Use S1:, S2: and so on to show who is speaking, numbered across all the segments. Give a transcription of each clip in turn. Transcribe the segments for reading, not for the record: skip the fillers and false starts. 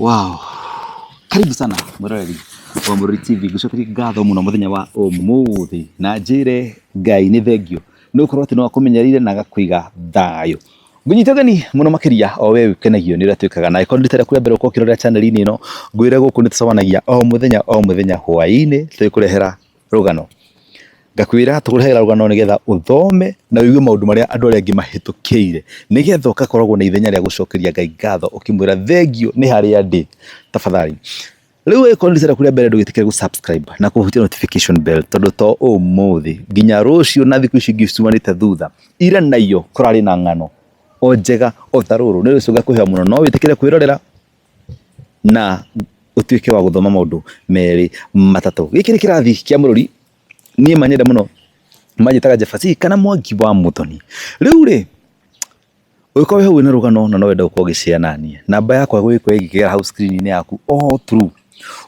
S1: Wow. Karibu sana mwĩroreri wa Mũrori TV, ngũcokeria ngatho mũno mũthenya wa ũmũthĩ na njĩre Ngai nĩ thengio nĩ gũkorwo atĩ no akũmenyereire na agakũiga thayũ. Ngũnyita ũgeni mũno makĩria o we ũkenagio nĩ ũrĩa twĩkaga, na angĩkorwo nĩ rita rĩaku rĩa mbere gũkorwo ũkĩrorera channel-inĩ ĩno, ngwĩre gũkũ nĩ tũcemanagia o mũthenya o mũthenya hwaĩ-inĩ tũgĩkũrehera rũgano. Ngakwĩra tũkũrehagĩra rũgano nĩgetha ũthome na ũigue maũndũ marĩa andũ arĩa angĩ mahĩtũkĩire, nĩgetha ũgakoragwo na ithenya rĩa gũcokeria Ngai ngatho ũkĩmwĩra thengio nĩ harĩa ndĩ tafadhali. Rĩu angĩkorwo nĩ rita rĩaku rĩa mbere ndũgĩtĩkĩre gũ subscribe na kũhutia notification bell, tondũ to ũmũthĩ nginya rũciũ na thikũ ici ingĩ ciumanĩte thutha, ira na iyo kũrarĩ na ng'ano o njega o ta rũrũ. Nĩ rũciũ ngakũheo mũno, no wĩtĩkĩre kwĩrorera na ũtuĩke wa gũthoma maũndũ merĩ matatũ. Gĩkĩ nĩ kĩrathi kĩa Mũrũri, niĩ manyenda mũno manjĩtaga Jabati kana Mwangi wa Mũthoni. Rĩu rĩ, ũngĩkorwo wĩ hau wĩna rũgano na no wende gũkorwo ũgĩ share naniĩ, namba yakwa ĩgũgĩkorwo ĩgĩkĩgera hau screen-inĩ yaku all through.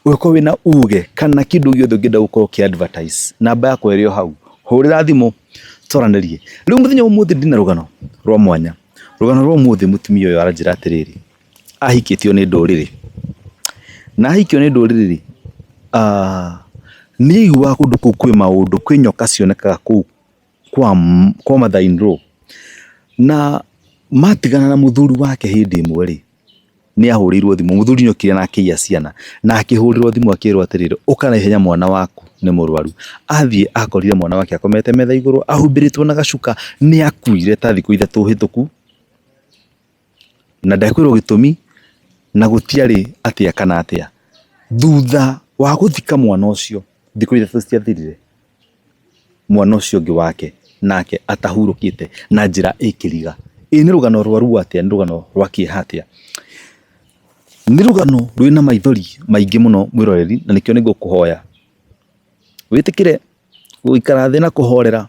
S1: Ũngĩkorwo wĩna uge kana kĩndũ gĩothe ũngĩenda gũkorwo ũkĩ advertise, namba yakwa ĩrĩ o hau, hũrĩra thimũ twaranĩrie. Rĩu mũthenya wa ũmũthĩ ndĩna rũgano rwa mwanya, rũgano rwa ũmũthĩ mũtumia ũyũ aranjĩra atĩrĩrĩ, ahikĩtio nĩ ndũrĩrĩ, na ahikio nĩ ndũrĩrĩ rĩ, nĩ aiguaga kũndũ kũu kwĩ maũndũ, kwĩ nyoka cionekaga kũu kwa mother in law, na matigana na mũthuri wake hĩndĩ ĩmwe rĩ, nĩ ahũrĩirwo thimũ, mũthuri nĩ okire na akĩiya ciana, na akĩhũrĩrwo thimũ akĩrwo atĩrĩrĩ, ũka na ihenya mwana waku nĩ mũrwaru. Athiĩ akorire mwana wake akomete metha igũrũ ahumbĩrĩtwo na gacuka, nĩ akuire ta thikũ 3 hĩtũku, na ndekwĩrwo gĩtũmi na gũtiarĩ atĩa kana atĩa. Thutha wa gũthika mwana ũcio, thikũ 3 ciathirire, mwana ũcio ũngĩ wake nake atahurũkĩte na njĩra ĩkĩriga. Ĩ nĩ rũgano rwa ruo atĩa? Nĩ rũgano rwa kĩeha atĩa? Nĩ rũgano rwĩna maithori maingĩ mũno mwĩroreri, na nĩkĩo nĩngũkũhoya wĩtĩkĩre gũikara thĩ na kũhorera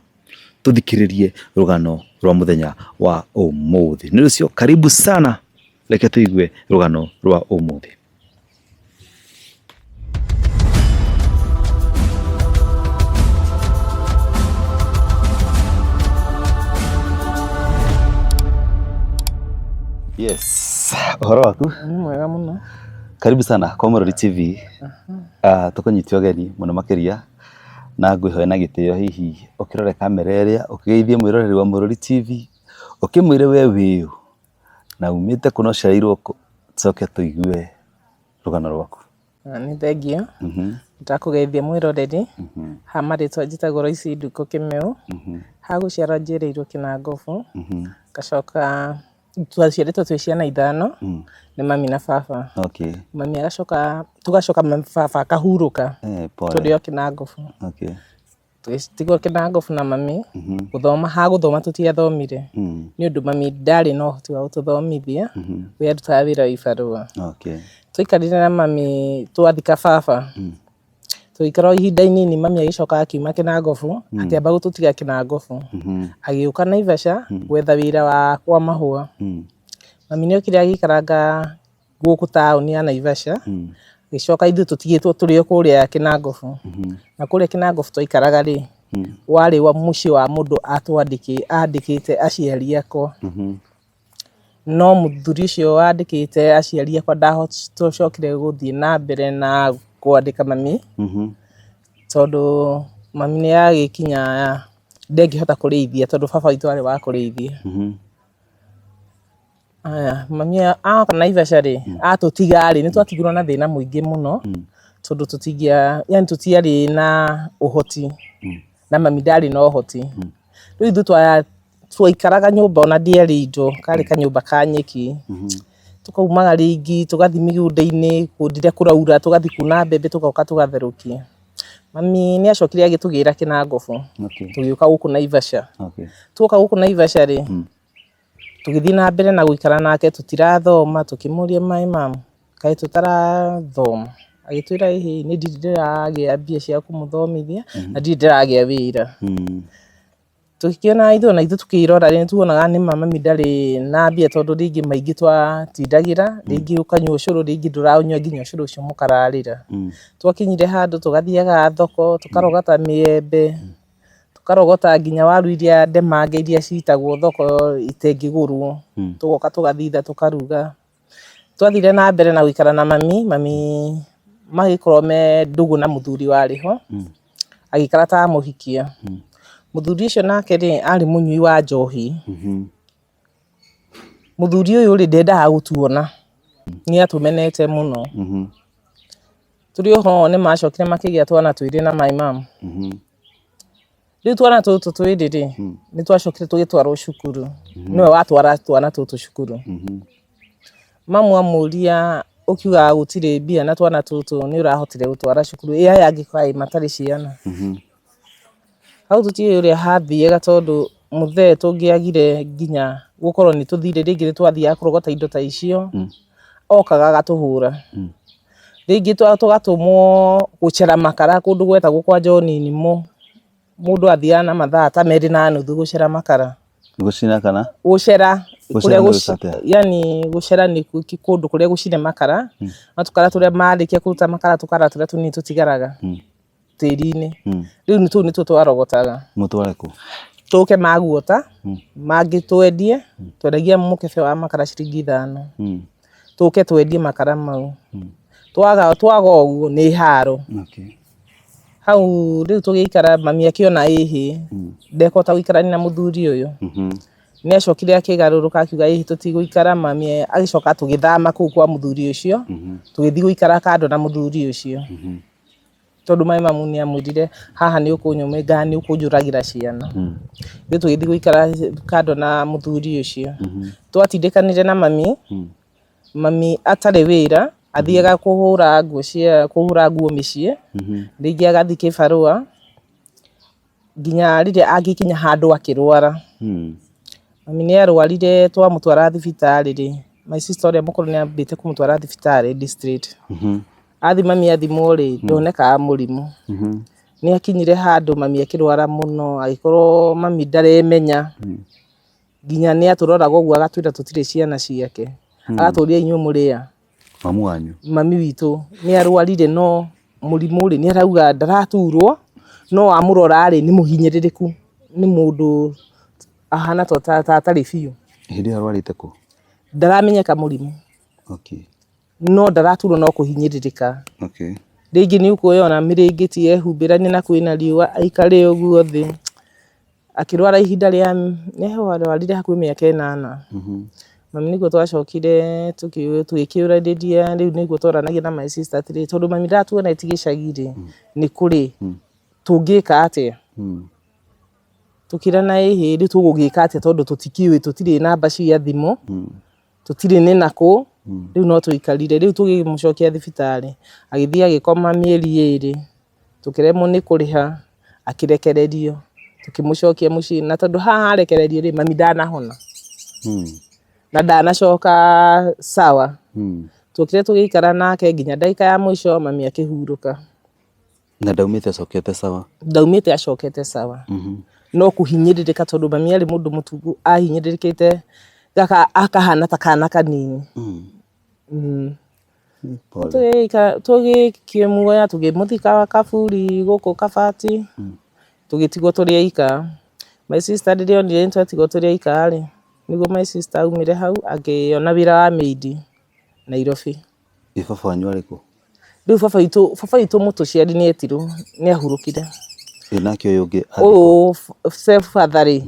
S1: tũthikĩrĩrie rũgano rwa mũthenya wa ũmũthĩ. Nĩ ũcio karibu sana, reke tũigue rũgano rwa ũmũthĩ. Yes, ũhoro waku?
S2: Nĩ mwega mũno.
S1: Karibu sana kwa Mũrori TV. Tũkũnyite ũgeni mũno makĩria na ngwĩhoya na gĩtĩo hihi ũkĩrore kamera ĩrĩa ũkĩgeithie mwĩroreri wa Mũrori TV, ũkĩmwĩre we wĩũ na umĩte kũ na ũciarĩirwo kũ, tũcoke tũigue rũgano rwaku.
S2: Nĩ thengiũ, ndakũgeithia mwĩroreri, ha marĩtwa njĩtagwo Royce Ndukũ Kĩmeu, ha gũciarwo njiarĩirwo Kĩnangobu, ngacoka twaciarĩtwo twĩ ciana 5 nĩ mami na baba. Mami agacoka, tũgacoka baba akahurũka tũrĩ o Kĩnangobu. Tũgĩtigwo Kĩnangobu na mami, gũthoma, ha gũthoma tũtiathomire, nĩ ũndũ mami ndarĩ na ũhoti wa gũtũthomithia, we arutaga wĩra wa ibarũa. Twaikarire na mami twathika baba, tũgĩikara o ihinda inini mami agĩcoka akiuma Kĩnangobu, akĩamba gũtũtiga Kĩnangobu, agĩũka Naivasha gwetha wĩra wa kwa mahũa. Mami nĩ okire agĩikaranga gũkũ taũni ya Naivasha, agĩcoka ithuĩ tũtigĩtwo tũrĩ o kũrĩa Kĩnangobu. Na kũrĩa Kĩnangobu twaikaraga rĩ, warĩ wa mũciĩ wa mũndũ andĩkĩte aciari akwa. No mũthuri ũcio wandĩkĩte aciari akwa ndacokire gũthiĩ na mbere na kwandĩka mami, tondũ mami nĩ agĩkinya ndangĩhota kũrĩithia tondũ baba witũ arĩ wa kũrĩithia. Aya, mami oka Naivasha rĩ, atũtiga rĩ, nĩ twatigirwo na thĩna mũingĩ mũno, tondũ tũtingĩa, yani tũtiarĩ na ũhoti, na mami ndarĩ na ũhoti. Rĩu ithuĩ twaikaraga nyũmba ona ndĩarĩ indo, karĩ kanyũmba ka nyeki, tũkaumaga rĩngĩ tũgathiĩ mĩgũnda-inĩ rĩrĩa kũraura, tũgathiĩ kuna mbembe tũgoka tũgatherũkia. Mami nĩ acokire agĩtũgĩra Kĩnangobu, tũgĩũka gũkũ Naivasha. Tuoka gũkũ Naivasha rĩ, tũgĩthiĩ na mbere na gũikara nake tũtirathoma, tũkĩmũria my mum kaĩ tũtarathoma, agĩtwĩra ĩhĩ niĩ ndirĩ ndĩragĩa mbia cia kũmũthomithia na ndirĩ ndĩragĩa wĩra. Tũgĩkĩona ithuĩ ona ithuĩ tũkĩrora nĩ tuonaga nĩma mami ndarĩ na mbia tondũ rĩngĩ maingĩ twatindagĩra, rĩngĩ ũkanyua ũcũrũ, rĩngĩ ndũranyua nginya ũcũrũ ũcio mũkararĩra. Twakinyire handũ tũgathiaga thoko, tũkarogota mĩembe, tũkarogota nginya waru iria ndemange iria citagwo thoko itengĩgũrwo, tũgoka tũgathitha tũkaruga. Twathire na mbere na gũikara na mami, mami magĩkorwo me ndũgũ na mũthuri warĩ ho, agĩikara ta amũhikia. Mũthuri ũcio nake rĩ, arĩ mũnyui wa njohi. Mũthuri ũyũ rĩ, ndendaga gũtuona, nĩ atũmenete mũno. Tũrĩ oho nĩ macokire makĩgĩa twana twĩrĩ na my mom. Rĩu twana tũtũ twĩrĩ rĩ, nĩ twacokire tũgĩtwarwo cukuru. Nĩwe watwara twana tũtũ cukuru. Mamu amũria ũkiugaga gũtirĩ mbia na twana tũtũ nĩ ũrahotire gũtwara cukuru, ĩ aya angĩ kaĩ matarĩ ciana? Hau tũtiũĩ ũrĩa hathiaga tondũ mũthee tũngĩagire nginya gũkorwo nĩ tũthire rĩngĩ nĩ twathiaga kũrogota indo ta icio, okaga agatũhũra. Rĩngĩ tũgatũmwo gũcera makara kũndũ gwetagwo kwa John Nimo, mũndũ athiaga na mathaa ta merĩ na nuthu gũcera makara.
S1: Gũcina kana?
S2: Gũcera
S1: Gũcera
S2: kũrĩa
S1: nĩ gwĩka atĩa?
S2: yani gũcera nĩ kũndũ kũrĩa gũcine makara, no tũkara tũrĩa marĩkia kũruta makara tũkara tũrĩa tũnini tũtigaraga tĩri-inĩ. Rĩu nĩ tũu nĩtuo twarogotaga.
S1: Mũtware kũ?
S2: Tũke maguota, mangĩ twendie, twendagia mũkebe wa makara ciringi 5. Tũke twendie makara mau. Twaga twaga ũguo nĩ haro. Hau rĩu tũgĩikara mami akĩona ĩhĩ, ndekũhota gũikarania na mũthuri ũyũ. Nĩ acokire akĩgarũrũka akiuga ĩhĩ tũtigũikara, mami agĩcoka tũgĩthama kũu kwa mũthuri ũcio, tũgĩthiĩ gũikara kando na mũthuri ũcio. Tondũ my mamu nĩ amwĩrire haha nĩ ũkũnyũmĩnga nĩ ũkũnjũragĩra ciana. Rĩu tũgĩthiĩ gũikara kando na mũthuri ũcio. Twatindĩkanire na mami, mami atarĩ wĩra, athiaga kũhũra nguo cia kũhũra nguo mĩciĩ, rĩngĩ agathiĩ kĩbarũa, nginya rĩrĩa angĩkinya handũ akĩrwara. Mami nĩ arwarire twamũtwara thibitarĩ rĩ, my sister ũrĩa mũkũrũ nĩ ambĩte kũmũtwara thibitarĩ district. Athi mami athimwo rĩ, ndonekaga mũrimũ. Nĩ akinyire handũ mami akĩrwara mũno, agĩkorwo mami ndaremenya. Nginya nĩ atũroraga ũguo agatwĩra tũtirĩ ciana ciake. Agatũria inyuĩ mũrĩ a?
S1: Mamu wanyu?
S2: Mami witũ nĩ arwarire no mũrimũ rĩ, nĩ arauga ndaraturwo, no wamũrora rĩ, nĩ mũhinyĩrĩrĩku, nĩ mũndũ ahana ta atarĩ biũ.
S1: Hĩndĩ ĩyo arwarĩte kũ?
S2: Ndaramenyeka mũrimũ. No ndaraturwo no kũhinyĩrĩrĩka. Rĩngĩ nĩ ũkuona mĩrĩngĩti ehumbĩranie na kwĩna riũa aikare ũguo thĩ. Akĩrwara ihinda rĩa, nĩ arwarire hakuhĩ mĩaka 8. Mami nĩguo twacokire tũgĩkĩũranĩria, rĩu nĩguo twaranagia na my sister atĩrĩrĩ, tondũ mami ndatuonetie gĩcagi rĩ, nĩ kũrĩ, tũngĩka atĩa? Tũkĩrana ĩhĩ rĩu tũgũgĩka atĩa tondũ tũtikĩũĩ, tũtirĩ namba cia thimũ, tũtirĩ nĩ nakũ, rĩu no tũikarire. Rĩu tũgĩmũcokia thibitarĩ, agĩthiĩ agĩkoma mĩeri 2, tũkĩremwo nĩ kũrĩha, akĩrekererio, tũkĩmũcokia mũciĩ. Na tondũ haha arekererio rĩ, mami ndanahona. Na ndanacoka sawa. Twokire tũgĩikara nake nginya ndagĩka ya mũico mami akĩhurũka.
S1: Na ndaumĩte acokete sawa?
S2: Ndaumĩte acokete sawa. No kũhinyĩrĩrĩka tondũ mami arĩ mũndũ mũtungu, ahinyĩrĩrĩkĩte akahana ta kana kanini. Tũgĩkĩmuoya tũgĩmũthika kaburi gũkũ kabati, tũgĩtigwo tũrĩ aika. My sister rĩrĩa onire nĩ twatigwo tũrĩ aika rĩ, nĩguo my sister aumire hau akĩona wĩra wa maid Nairobi.
S1: Ĩ baba wanyu arĩ kũ?
S2: Rĩu baba witũ mũtũciari nĩ etirwo, nĩ ahurũkire.
S1: Ĩ nake ũyũ ũngĩ arĩ kũ?
S2: Ũyũ step father rĩ,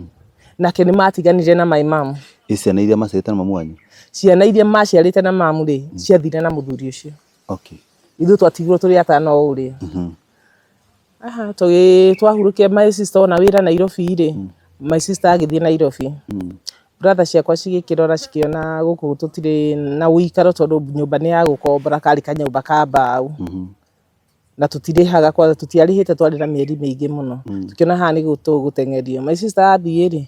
S2: nake nĩ matiganire na my mom.
S1: Ĩ ciana iria maciarĩte na mamu wanyu?
S2: Ciana iria maciarĩte na mamu rĩ, ciathire na mũthuri ũcio. Ithuĩ twatigirwo tũrĩ atano o ũrĩa. Aha, twahurũkire my sister ona wĩra Nairobi rĩ, my sister agĩthiĩ Nairobi. Brother ciakwa cigĩkĩrora cikĩona gũkũ tũtirĩ na ũikaro tondũ nyũmba nĩ ya gũkombora, karĩ kanyũmba ka mbaũ. Na tũtirĩhaga kwa tũtiarĩhĩte twarĩ na mĩeri mĩingĩ mũno. Tũkĩona haha nĩ tũgũteng'erio. My sister athiĩ rĩ,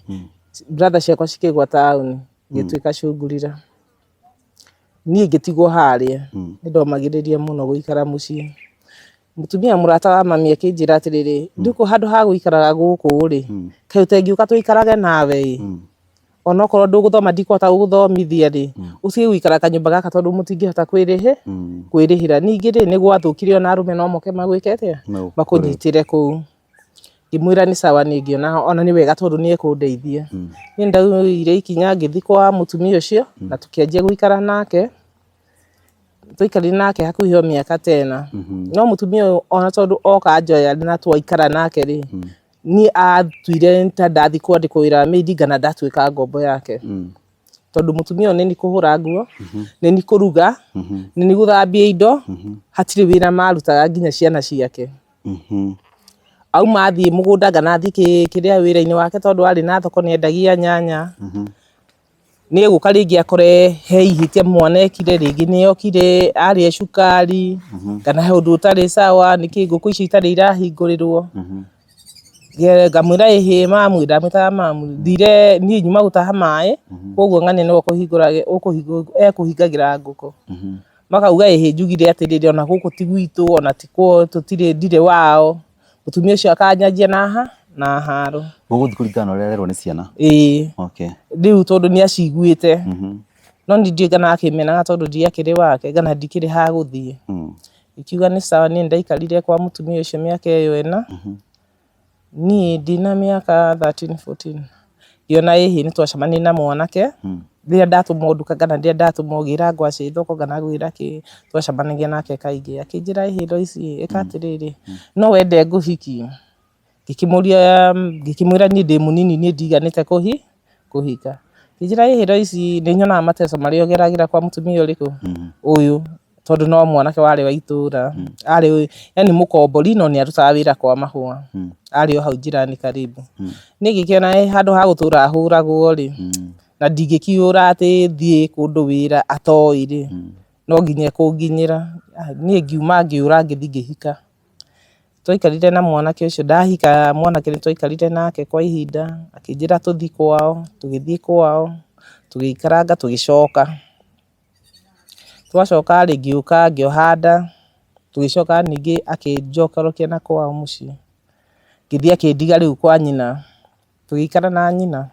S2: brother ciakwa cikĩgwa taũni, ngĩtuĩka cungurira. Niĩ ngĩtigwo harĩa, nĩ ndomagĩrĩria mũno gũikara mũciĩ. Mũtumia mũrata wa mami akĩnjĩra atĩrĩrĩ, Ndukũ handũ ha gũikaraga gũkũ rĩ, kaĩ ũtengĩũka tũikarage nawe ĩ? Onokorwo ndũgũthoma ndikũhota gũgũthomithia rĩ, ũtige gũikara kanyũmba gaka tondũ mũtingĩhota kwĩrĩhĩra. Ningĩ rĩ, nĩ gwathũkire ona arũme no moke magwĩke atĩa? Makũnyitĩre kũu. Ngĩmwĩra nĩ sawa niĩ ngĩona ona nĩ wega tondũ nĩ ekũndeithia. Niĩ ndaugire ikinya ngĩthiĩ kwa mũtumia ũcio na tũkĩanjia gũikara nake. Twaikarire nake hakuhĩ o mĩaka ta ĩna. No mũtumia ũyũ ona tondũ oka anjoya na twaikara nake rĩ, niĩ atuire ta ndathiĩ kwandĩkwo wĩra wa maid kana ndatuĩka ngombo yake. Tondũ mũtumia ũyũ nĩ niĩ kũhũra nguo, nĩ niĩ kũruga, nĩ niĩ gũthambia indo, hatirĩ wĩra marutaga nginya ciana ciake. Auma athiĩ mũgũnda kana athiĩ kĩrĩa wĩra-inĩ wake tondũ arĩ na thoko nĩ endagia nyanya. Nĩ egũka rĩngĩ akore he ihĩtia mwana ekire, rĩngĩ nĩ okire arĩa cukari, kana he ũndũ ũtarĩ sawa, nĩkĩ ngũkũ icio itarĩ irahingũrĩrwo. Ngamwĩra ĩhĩ mamu, ndamwĩtaga mamu, thire niĩ nyuma gũtaha maĩ, koguo ng'ania nĩwe ekũhingagĩra ngũkũ. Makauga ĩhĩ njugire atĩrĩrĩ ona gũkũ ti gwitũ, ona ti kwao, tũtirĩ ndirĩ wao. Mũtumia ũcio akanyanjia na ha na haro.
S1: Ũgũthiĩ kũringana na ũrĩa arerwo nĩ ciana?
S2: Ĩĩ.
S1: Okay.
S2: Rĩu tondũ nĩ aciguĩte. No niĩ ndiũĩ kana akĩmenaga tondũ ndiakĩrĩ wake kana ndikĩrĩ ha gũthiĩ. Ngiuga nĩ sawa niĩ nĩndaikarire kwa mũtumia ũcio mĩaka ĩyo ĩna. Niĩ ndĩna mĩaka 13, 14 ngĩona ĩhĩ nĩ twacemanirie na mwanake rĩrĩa ndatũmwo nduka kana rĩrĩa ndatũmwo ngĩra ngwacĩ thoko kana ngwĩra kĩ, twacemanagia nake kaingĩ. Akĩnjĩra ĩhĩ Loice ĩka atĩrĩrĩ, no wende ngũhikie? Ngĩkĩmũria, ngĩkĩmwĩra niĩ ndĩ mũnini niĩ ndiganĩte kũhika. Akĩnjĩra ĩhĩ Loice nĩ nyonaga mateso marĩa ũgeragĩra kwa mũtumia ũrĩkũ? Ũyũ. Tondũ no mwanake warĩ wa itũra, arĩ yani mũkombori no nĩ arutaga wĩra kwa mahũa. Arĩ o hau jirani karibu. Niĩ ngĩkĩona handũ ha gũtũra hũragwo rĩ, na ndingĩkiũra atĩ thiĩ kũndũ wĩra atoĩ rĩ, no nginya ekũnginyĩra. Niĩ ngiuma ngĩũra ngĩthiĩ ngĩhika. Twaikarire na mwanake ũcio, ndahika mwanake nĩ twaikarire nake kwa ihinda, akĩnjĩra tũthiĩ kwao, tũgĩthiĩ kwao, tũgĩikaranga tũgĩcoka. Twacoka rĩ, ngĩũka ngĩoha nda, tũgĩcoka ningĩ akĩnjokerokia na kwao mũciĩ. Ngĩthiĩ akĩndiga rĩu kwa nyina, tũgĩikara na nyina.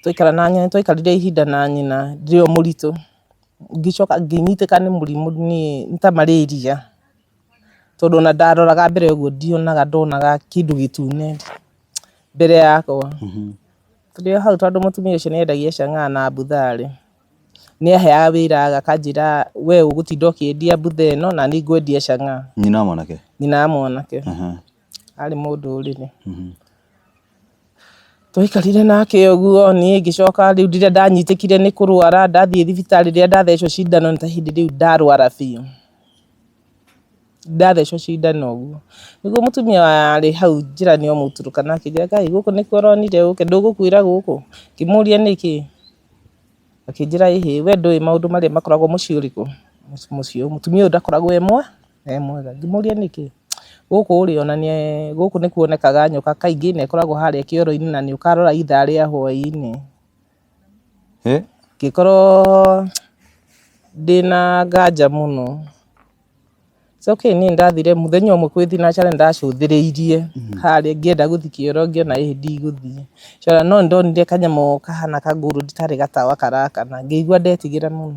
S2: Twaikara na nyina, twaikarire ihinda na nyina ndĩ o mũritũ. Ngĩcoka ngĩnyitĩka nĩ mũrimũ niĩ nĩ ta malaria, tondũ ona ndaroraga mbere ũguo ndionaga, ndonaga kĩndũ gĩtune mbere yakwa. Tũrĩ o hau tondũ mũtumia ũcio nĩ endagia chang'aa na mbutha rĩ, nĩ aheaga wĩra akanjĩra we ũgũtinda ũkĩendia mbutha ĩno na niĩ ngwendia chang'aa.
S1: Nyina wa mwanake?
S2: Nyina wa mwanake. Arĩ mũndũrĩrĩ. Twaikarire nake ũguo niĩ ngĩcoka rĩu rĩrĩa ndanyitĩkire nĩ kũrwara ndathiĩ thibitarĩ rĩrĩa ndathecwo cindano nĩ ta hĩndĩ rĩu ndarwara biũ. Ndathecwo cindano ũguo. Nĩguo mũtumia warĩ hau njĩra-inĩ o mũturũkana akĩnjĩra Ngai gũkũ nĩkuo ũronire ũke ndũgũkuĩra gũkũ? Ngĩmũria nĩkĩ? Akĩnjĩra ĩhĩ we ndũĩ maũndũ marĩa makoragwo mũciĩ ũrĩkũ? Mũciĩ ũyũ mũtumia ũyũ ndakoragwo e mwega. Ngĩmũria nĩkĩ? Gũkũ rĩ ona nĩ gũkũ nĩ kuonekaga nyoka kaingĩ na ĩkoragwo harĩa kĩoro-inĩ na nĩ ũkarora ithaa rĩa hwaĩ-inĩ. Ngĩkorwo ndĩna nganja mũno. It's okay niĩ nĩndathire mũthenya ũmwe kwĩ thinacara nĩndacũthĩrĩirie harĩa ngĩenda gũthiĩ kĩoro ngĩona ĩhĩ ndigũthiĩ. No nĩndonire kanyamũ kahana ka gold tarĩ gatawa karakana ngĩigua ndetigĩra mũno.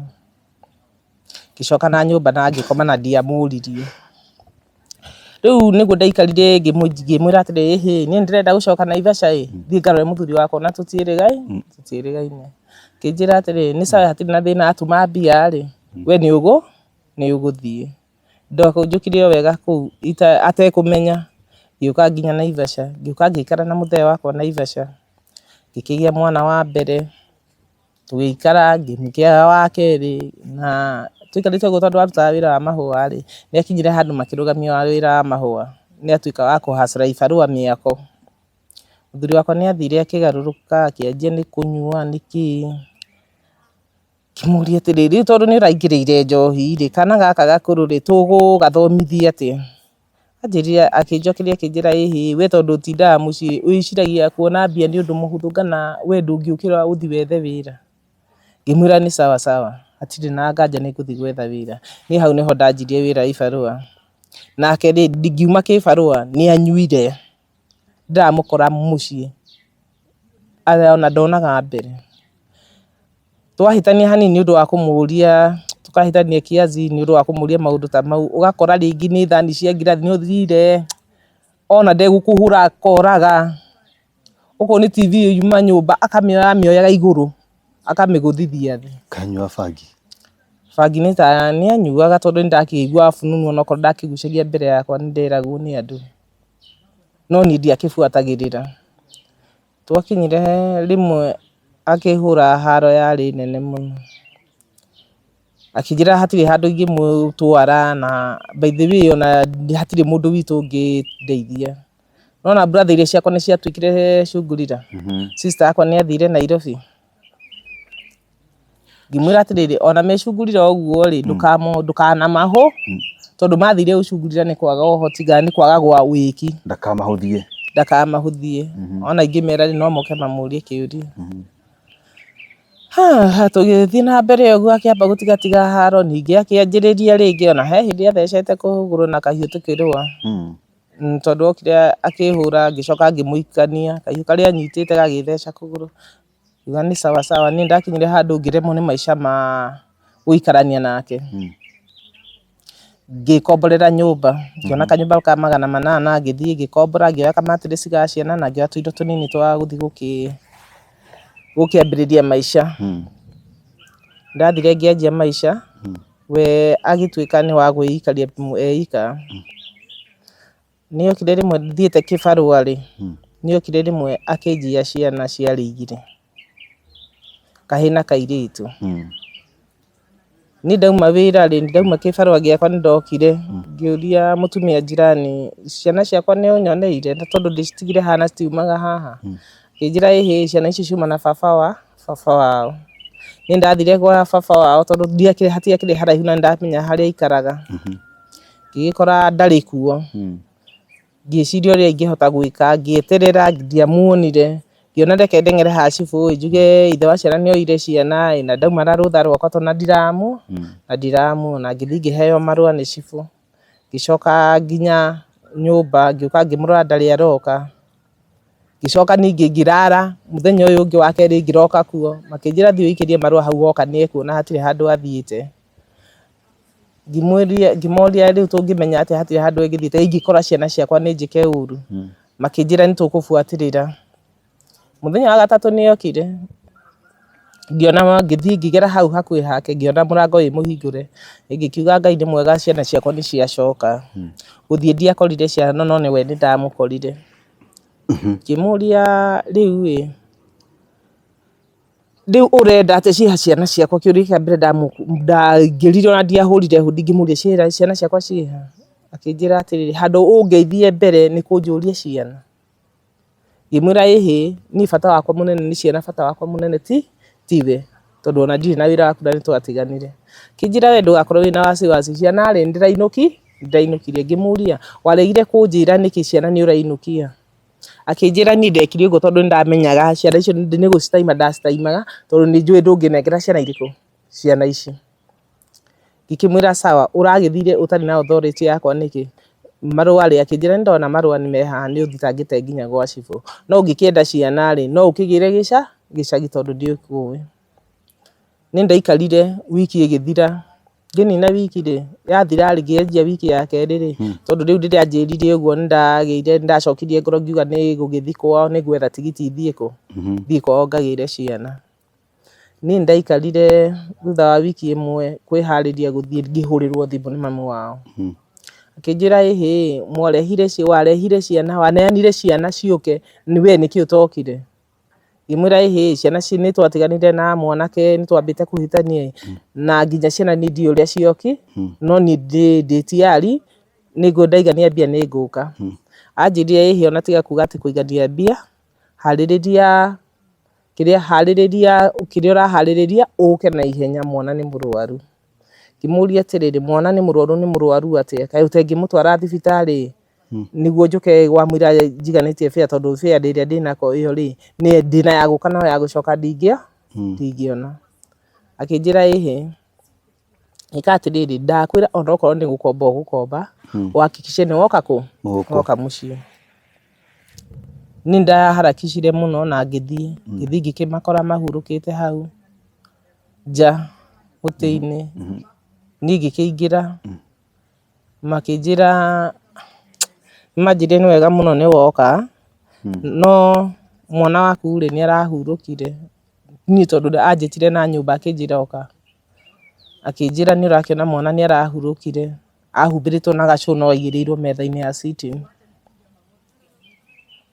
S2: Ngĩcoka na nyũmba na ngĩkoma na ndiamũririe. Rĩu nĩguo ndaikarire ngĩmwĩra atĩrĩrĩ ĩhĩ niĩ nĩndĩrenda gũcoka Naivasha ĩ, thiĩ ngarore mũthuri wakwa na tũtiĩrĩgaine. Akĩnjĩra atĩrĩrĩ nĩ sawa hatirĩ na thĩna atũma mbia rĩ, we nĩ ũgũthiĩ. Ndakũnjũkire o wega kũu atekũmenya, ngĩũka nginya Naivasha, ngĩũka ngĩikara na mũthee wakwa Naivasha, ngĩkĩgĩa mwana wa mbere, tũgĩikara ngĩmũgĩa wa kerĩ, na tũikarĩte ũguo tondũ arutaga wĩra wa mahũa rĩ, nĩ akinyire handũ makĩrũgamia wĩra wa mahũa, nĩ atuĩka wa kũhacũra ibarũa mĩako. Mũthuri wakwa nĩ athire akĩgarũrũka akĩanjia nĩ kũnyua nĩkĩ, ngĩmũria atĩrĩrĩ, rĩu tondũ nĩ ũraingĩrĩire njohi rĩ, kana gaka gakũrũ rĩ, tũgũgathomithia atĩa? Anjĩrire akĩnjokeria akĩnjĩra ĩhĩ we tondũ ũtindaga mũciĩ wĩciragia kuona mbia nĩ ũndũ mũhũthũ kana we ndũngĩũkĩra ũthiĩ wethe wĩra. Ngĩmwĩra nĩ sawa sawa hatirĩ na nganja nĩ ngũthiĩ gwetha wĩra. Niĩ hau nĩho ndanjirie wĩra ibarũa. Nake rĩ, ngiuma kĩbarũa nĩ anyuire, ndĩramũkora mũciĩ ona ndonaga mbere. Twahĩtania hanini nĩ ũndũ wa kũmũria, tũkahĩtania kiasi nĩ ũndũ wa kũmũria maũndũ ta mau, ũgakora rĩngĩ nĩ thani cia ngirathi nĩ ũthire, ona ndegũkũhũra akoraga, okorwo nĩ TV yuma nyũmba akamĩoya amĩoyaga igũrũ akamĩgũthithia thĩ.
S1: Kanyua bangi.
S2: Bangi nĩ ta nĩ anyuaga tondũ nĩ ndakĩiguaga fununu onokorwo ndakĩgucagia mbere yakwa nĩ nderagwo nĩ andũ. No niĩ ndiakĩbuatagĩrĩra. Twakinyire rĩmwe akĩhũra haro yarĩ nene mũno. Akĩnjĩra hatirĩ handũ ingĩmũtwara na by the way ona hatirĩ mũndũ witũ ũngĩndeithia. Nĩwona brother iria ciakwa nĩ ciatuĩkire cungurira. Sister yakwa nĩ athire Nairobi. Ngĩmwĩra atĩrĩrĩ, ona mecungurira ũguo rĩ, ndũkanamahũ, tondũ mathire gũcungurira nĩ kwaga ũhoti kana nĩ kwaga gwa wĩki.
S1: Ndakamahũthie.
S2: Ndakamahũthie. Ona ingĩmera rĩ, no moke mamũrie kĩũria. Tũgĩthiĩ na mbere ũguo akĩamba gũtigatiga haro, ningĩ akĩanjĩrĩria rĩngĩ, ona he hĩndĩ athecete kũgũrũ na kahiũ tũkĩrũa. Tondũ okire akĩhũra ngĩcoka ngĩmũikania, kahiũ karĩa anyitĩte gagĩtheca kũgũrũ. Ngiuga nĩ sawa sawa, niĩ ndakinyire handũ ngĩremwo nĩ maica ma gũikarania nake. Ngĩkomborera nyũmba, ngĩona kanyũmba ka 800 ngĩthiĩ ngĩkombora, ngĩoya kamatirĩci ga ciana na ngĩoya tũindo tũnini twa gũthiĩ gũkĩambĩrĩria maica. Ndathire ngĩanjia maica, we agĩtuĩka nĩ wa gwĩikaria eika. Nĩokire rĩmwe thiĩte kĩbarũa rĩ, nĩokire rĩmwe akĩnjia ciana ciarĩ igĩrĩ, kahĩĩ na kairĩtu. Niĩ ndauma wĩra rĩ, ndauma kĩbarũa gĩakwa nĩ ndokire, ngĩũria mũtumia jirani, ciana ciakwa nĩ ũnyoneire na tondũ ndĩcitigire haha na citiumaga haha? Akĩnjĩra ĩhĩ ciana icio ciuma na baba wa, baba wao. Niĩ ndathire gwa baba wao tondũ ndiakĩrĩ hatiakĩrĩ haraihu na nĩndamenya harĩa aikaraga. Ngĩgĩkora ndarĩ kuo. Ngĩciria ũrĩa ingĩhota gwĩka, ngĩeterera ndiamuonire, ngĩona reke ndeng'ere ha cibũ ĩ, njuge ithe wa ciana nĩ oire ciana ĩ, na ndauma na rũtha rwakwa tondũ na ndiramuona, ngĩthiĩ ngĩheo marũa nĩ cibũ, ngĩcoka nginya nyũmba ngĩũka ngĩmũrora ndarĩ aroka, ngĩcoka ningĩ ngĩrara, mũthenya ũyũ ũngĩ wa kerĩ ngĩroka kuo, makĩnjĩra thiĩ ũikĩrie marũa hau woka nĩ ekuona hatirĩ handũ athiĩte. Ngĩmoria rĩu tũngĩmenya atĩa hatirĩ handũ ĩngĩthiĩte ingĩkora ciana ciakwa nĩ njĩke ũru, makĩnjĩra nĩ tũkũbuatĩrĩra. Mũthenya wa gatatũ nĩ okire, ngĩona ngĩthiĩ ngĩgera hau hakuhĩ hake ngĩona mũrango wĩ mũhingũre, ngĩkiuga Ngai nĩ mwega ciana ciakwa nĩ ciacoka. Gũthiĩ ndiakorire ciana no nĩwe nĩ ndamũkorire. Ngĩmũria rĩu ĩ, Rĩu ũrenda atĩa ciĩha ciana ciakwa kĩũria kĩa mbere ndaingĩrire ona ndiahũrire hũndi ngĩmũria ciĩha ciana ciakwa ciĩha? Akĩnjĩra atĩrĩrĩ, handũ ũngeithie mbere nĩ kũnjũria ciana? Ngĩmwĩra ĩhĩ, niĩ bata wakwa mũnene nĩ ciana bata wakwa mũnene tiwe, tondũ ona ndirĩ na wĩra waku na nĩ twatiganire. Akĩnjĩra we ndũgakorwo wĩna wasiwasi ciana rĩ nĩndĩrainũkirie. Ngĩmũria waregire kũnjĩra nĩkĩ ciana nĩ ũrainũkia? Akĩnjĩra niĩ ndekire ũguo tondũ nĩ ndamenyaga ciana icio nĩ gũcitaima ndacitaimaga tondũ nĩ njũĩ ndũngĩnengera ciana irĩkũ, ciana ici. Ngĩkĩmwĩra sawa, ũragĩthire ũtarĩ na authority yakwa nĩkĩ? Marũa rĩ, akĩnjĩra nĩ ndona marũa nĩ me haha nĩ ũthitangĩte nginya gwa cibũ. No ũngĩkĩenda ciana rĩ, no ũkĩgĩre gĩcagi tondũ ndikũĩ. Niĩ ndaikarire wiki ĩgĩthira, ngĩnina wiki rĩ, yathira rĩ, ngĩanjia wiki ya kerĩ rĩ, tondũ rĩu rĩrĩa anjĩrire ũguo nĩ ndagĩire, nĩ ndacokirie ngoro ngiuga nĩ gũgĩthiĩ kwao nĩ gwetha tigiti thiĩ kũ, thiĩ kwao ngagĩre ciana. Niĩ nĩ ndaikarire thutha wa wiki ĩmwe kwĩharĩria gũthiĩ ngĩhũrĩrwo thimũ nĩ mami wao. Akĩnjĩra ĩhĩ, mwarehire warehire ciana, waneanire ciana ciũke, we nĩkĩ ũtokire? Ngĩmwĩra ĩhĩ, ciana nĩ twatiganire na mwanake nĩ twambĩte kũhĩtania ĩ, na nginya ciana niĩ ndiũĩ ũrĩa cioki, no niĩ ndĩ tayari nĩguo ndaigania mbia nĩ ngũka. Anjĩrire ĩhĩ ona tiga kuga atĩ kũigania mbia, harĩrĩria kĩrĩa harĩrĩria kĩrĩa ũraharĩrĩria ũke na ihenya mwana nĩ mũrwaru. Ngĩmũria atĩrĩrĩ, mwana nĩ mũrwaru nĩ mũrwaru atĩa? Kaĩ ũtengĩmũtwara thibitarĩ nĩguo njũke wamũira njiganĩtie fare tondũ fare ĩrĩa ndĩnako ĩyo rĩ, ndĩna ya gũka no ya gũcoka ndingĩona. Akĩnjĩra ĩhĩ, ĩka atĩrĩrĩ, ndakwĩra onokorwo nĩ gũkomba ũgũkomba, ũhakikishe nĩ woka kũ? Woka mũciĩ. Niĩ ndaharakicire mũno na ngĩthiĩ, ngĩthiĩ ngĩkĩmakora mahurũkĩte hau nja mũtĩ-inĩ. Niĩ ngĩkĩingĩra, makĩnjĩra, nĩmanjĩrire nĩ wega mũno nĩ woka, no mwana waku rĩ, nĩ arahurũkire. Niĩ tondũ anjĩtire na nyũmba akĩnjĩra ũka. Akĩnjĩra nĩ ũrakĩona mwana nĩ arahurũkire, ahumbĩrĩtwo na gacũ no aigĩrĩirwo metha-inĩ ya sitting.